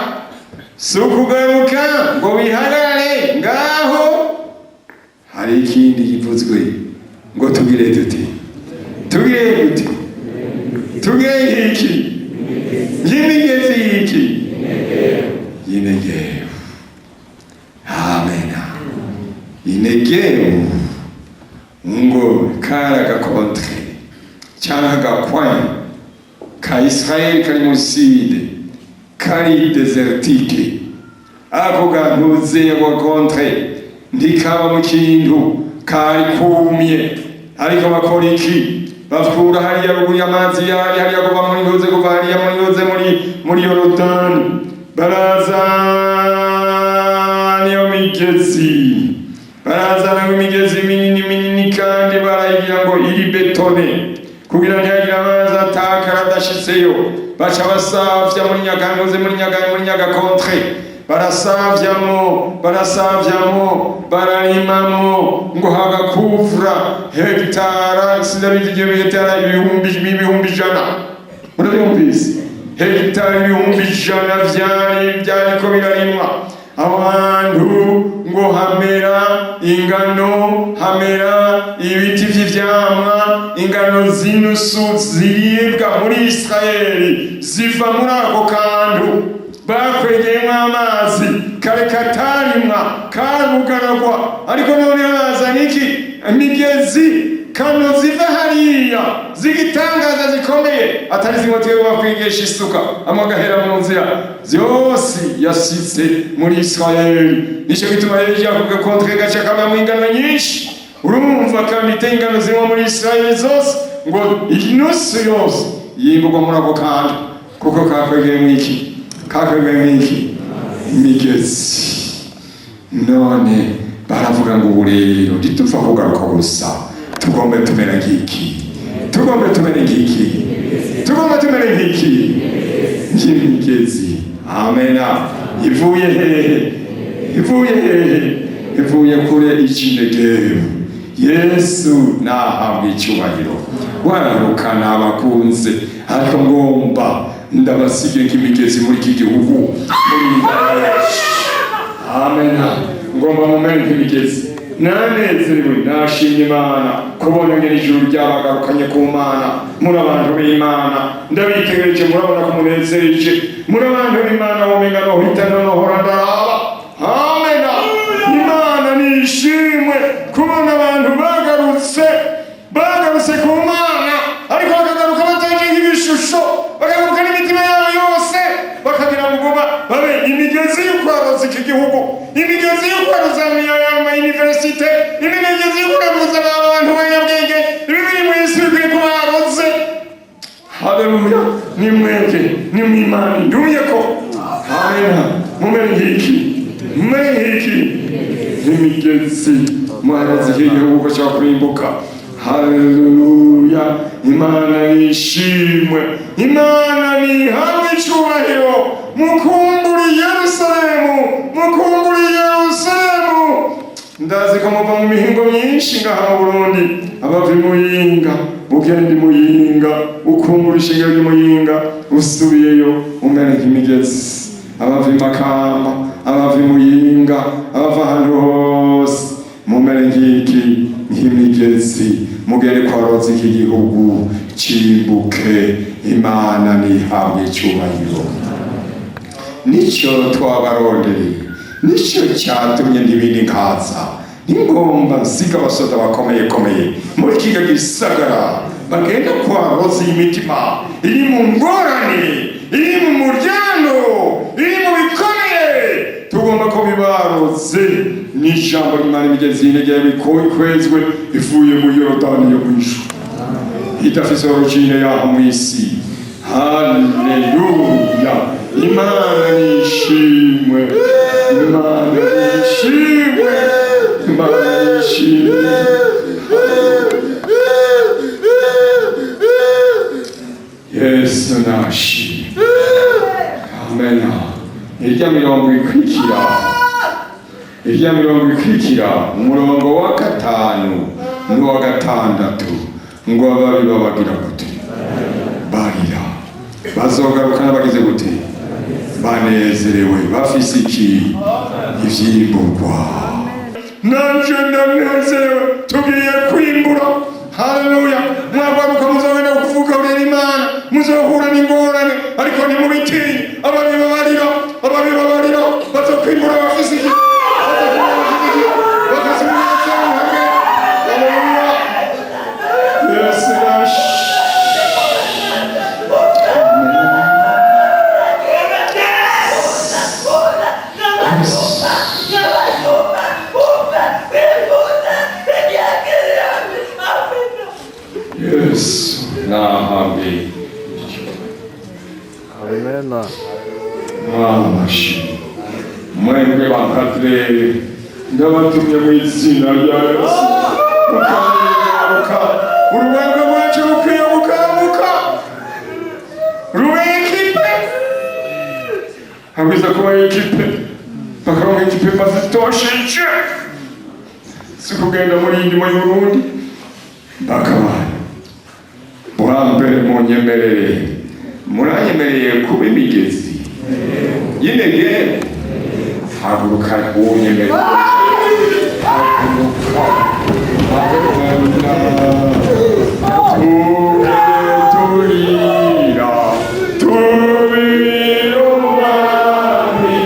si ukugaruka ngo bihagarare ngaho. Hari ikindi kivuzwe ngo tugire dute? Tugire gute? Tugire iki? Nk'imigezi y'iki? Y'Inegebu. Amena. Inegebu ngo kari agacontrée cyangwa agacoin ka Israel kari mu sud, kari désertique. Ako gantuze ngo contrée ntikaba mu kintu, kari kumye. Ariko bakora iki? Bakura hariya ruguru y'amazi, yari hariya kuva muri ntuze, kuva hariya muri ntuze, muri Yorodani, barazana iyo migezi, barazana ngo imigezi minini minini, kandi barayigira ngo iri bétonnée kugira ntihagire amazi atakara adashitseyo. Baca basavya muri nyagantuze, muri nyaga, muri nyagacontrée, barasavyamo, barasavyamo, bararimamo ngo hagakuvura hegitara, sinabizi igihe, hegitara 100,000. Murabyumvise? Hegitari 100,000 vyari vyariko birarimwa aho hantu. Ngo hamera ingano, hamera ibiti vy'ivyamwa. Ingano z'inusu ziribwa muri Isirayeli ziva muri ako kantu bakwegeyemo amazi. Kare katarimwa, karugaragwa, ariko none bazana iki? Imigezi kano ziva hariya z'igitangaza zikomeye, atari zimwe twebwe bakwigisha isuka amwe agahera mu nzira. Vyose yashitse muri Isirayeli. Nico gituma rero yakuga contrée gace kabamwo ingano nyinshi. Urumva kandi ite ingano zimwe muri Isirayeli zose, ngo inusu yose yimburwa muri ako kantu, kuko kakwegeyemo iki? Kakwegeyemo iki? Imigezi. None baravuga ngo ubu rero ntitupfa kugaruka gusa, tugombe tumere nk'iki? Tugombe tumere nk'iki? Tugombe tumere nk'iki? Nk'imigezi. Amena. Ivuye hehe? Ivuye hehe? Ivuye kure icy'Inegebu. Yesu nahabwa icyubahiro. Wararukana abakunze, ariko ngomba ndabasige nk'imigezi muri iki gihugu, muri iyi ntara yacu. Amena. Ngomba mumere nk'imigezi. Nanezerewe, nashimye Imana kubona ngene ijuru ryabagarukanye ku Mana. Muri abantu b'Imana, ndabitegereje, murabona ko munezereje. Muri abantu b'Imana, womenga nohita nohora ndaraba. Amena. Imana nishimwe kubona abantu bagarutse ku Mana, ariko bakagaruka bataje nk'ibishusho, bakagaruka n'imitima yabo yose, bakagira ngo babe imigezi yo kwaroza iki gihugu, imigezi yo kwaroza ama université, imigezi yo kwaroza abantu b'abanyabwenge. Ibi biri mu isi bikwiye kuba baroze. Haleluya! Ni mwebwe, ni mwimana ndumye ko. Amena. Mumere nk'iki, mumere nk'iki, nk'imigezi mwaroze iki gihugu ko cyakurimbuka. Haleluya! Imana nishimwe, Imana nihabwe icyubahiro. Mukumbura Yerusalemu, mukumbura Yerusalemu. Ndazi ko muva mu mihingo myinshi ngaha mu Burundi. Abava i Muyinga, ugenda i Muyinga ukumbura ishingiro ry'Umuyinga, usubiyeyo umere nk'imigezi. Abava i Makamba, abava i Muyinga, abava ahantu hose, mumere nk'iki, nk'imigezi, mugere kwaroza iki gihugu cimbuke. Imana nihabwe icyubahiro. Nicyo twabarondereye, nicyo cyatumye n'ibindi nkaza. Ningomba nsiga abasoda bakomeye komeye muri kino gisagara, bagenda kwaroza iyi mitima iri mu ngorane, iri mu muryango, iri mu bikomeye. Tugomba ko bibaroze n'ijambo ry'Imana. Imigezi y'inegera ikwezwe ivuye mu Yorodani yo mu ijuru, idafise origine yaho mu isi. Haleluya! Imana nishimwe, Imana nishimwe, Imana nishimwe. Yesu nashimwe. Amena. Irya mirongo ikurikira, irya mirongo ikurikira, umurongo wa gatanu n'uwa gatandatu, ngo ababi babagira gute? Barira. Bazogarukana bagize gute? Banezerewe, bafise iki? Ivyimburwa. Nanje ndanezerewe, tugiye kwimbura. Haleluya! Mwagaruka, muzogenda kuvuga urera Imana, muzohura n'ingorane, ariko ntimubitinye. Ababi babarira, ababi babarira, bazokwimbura bafise iki? Bafise umunezero hamwe. Haleluya! Yesu nash. Yesu nahambe. Amena. Mwamashi mwebwe bakadre, ndabatumye mu izina rya Yesu. Mukanguka, urwego rwacu rukwiye gukanguka, rube ekipe, habwiza kuba ekipe, bakaronka ekipe bazitosheje, si kugenda muri iyi ndimo y'Uburundi bakabaye bwa mbere. Munyemerere, muranyemereye kuba imigezi y'inegere. Haguruka, wunyemerere, haguruka. Tugende turira, tubira umwami.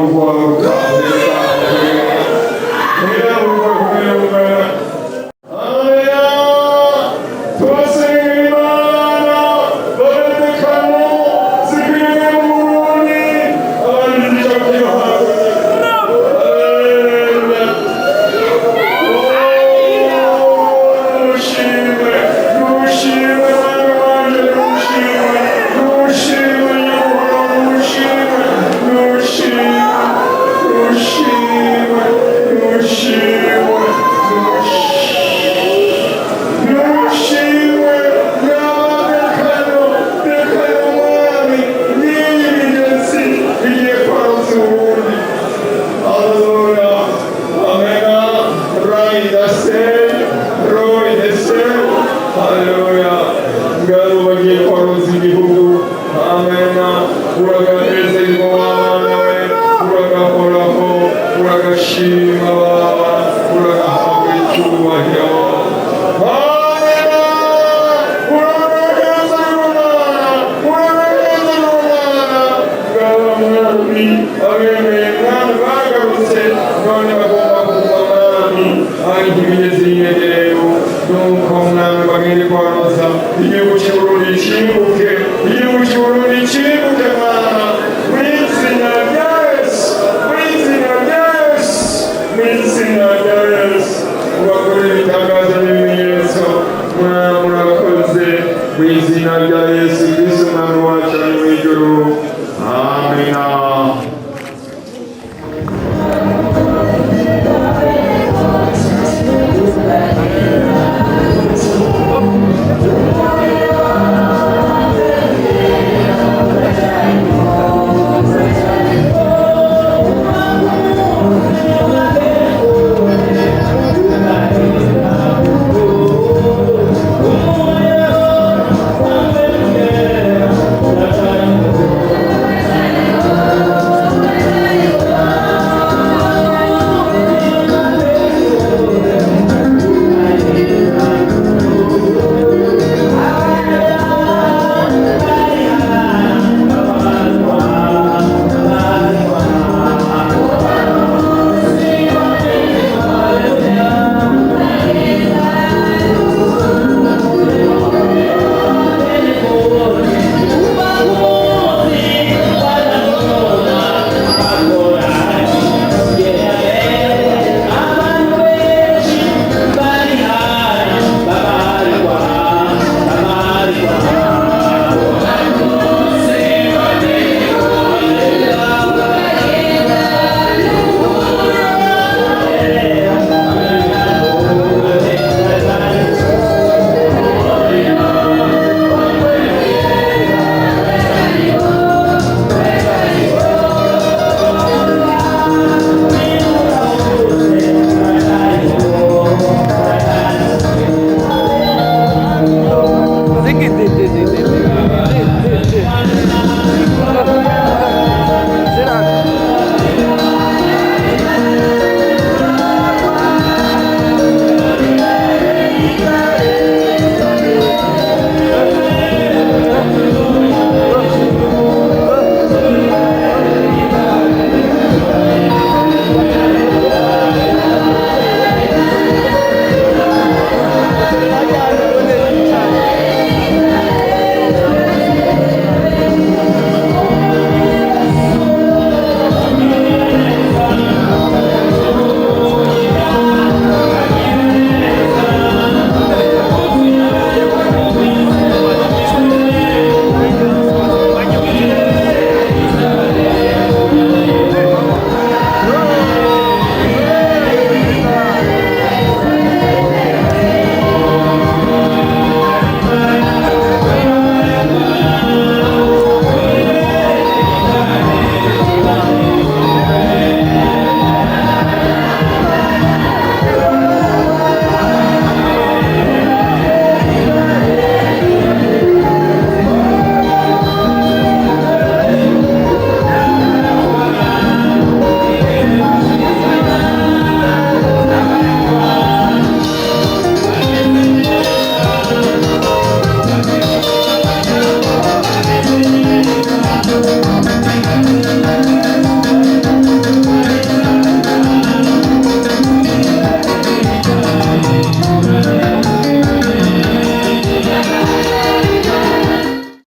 Urwaruka, hera mu rwaruka. Haleluya! Turasenga Imana babetekamo zikwiriye mu Burundi abandi zija kuyohaza. Haleluya! Nushimwe, nushimwe Mwami wanje, nushimwe, nushimwe Nyabuhoro, nushimwe, nushimwe, nushimwe, nushimwe, nushimwe, n'abadekano, dekano Mwami, n'iyi migezi igiye kwaroza Uburundi. Haleluya, amena, raidase, roidese, haleluya. Ngabo bagiye kwaroza igihugu, amena, uragaheza ingoma we, uragahoraho, uragashima Baba, uragahabwa icyubahiro. Amena, uragaheza ingoma, uragaheza ingoma. Ngabo mwami, abemeye mwami bagarutse, none bagomba kuguma mwami, ariko imigezi yegereye, nuko mwami bagende kwaroza igihugu cy'u.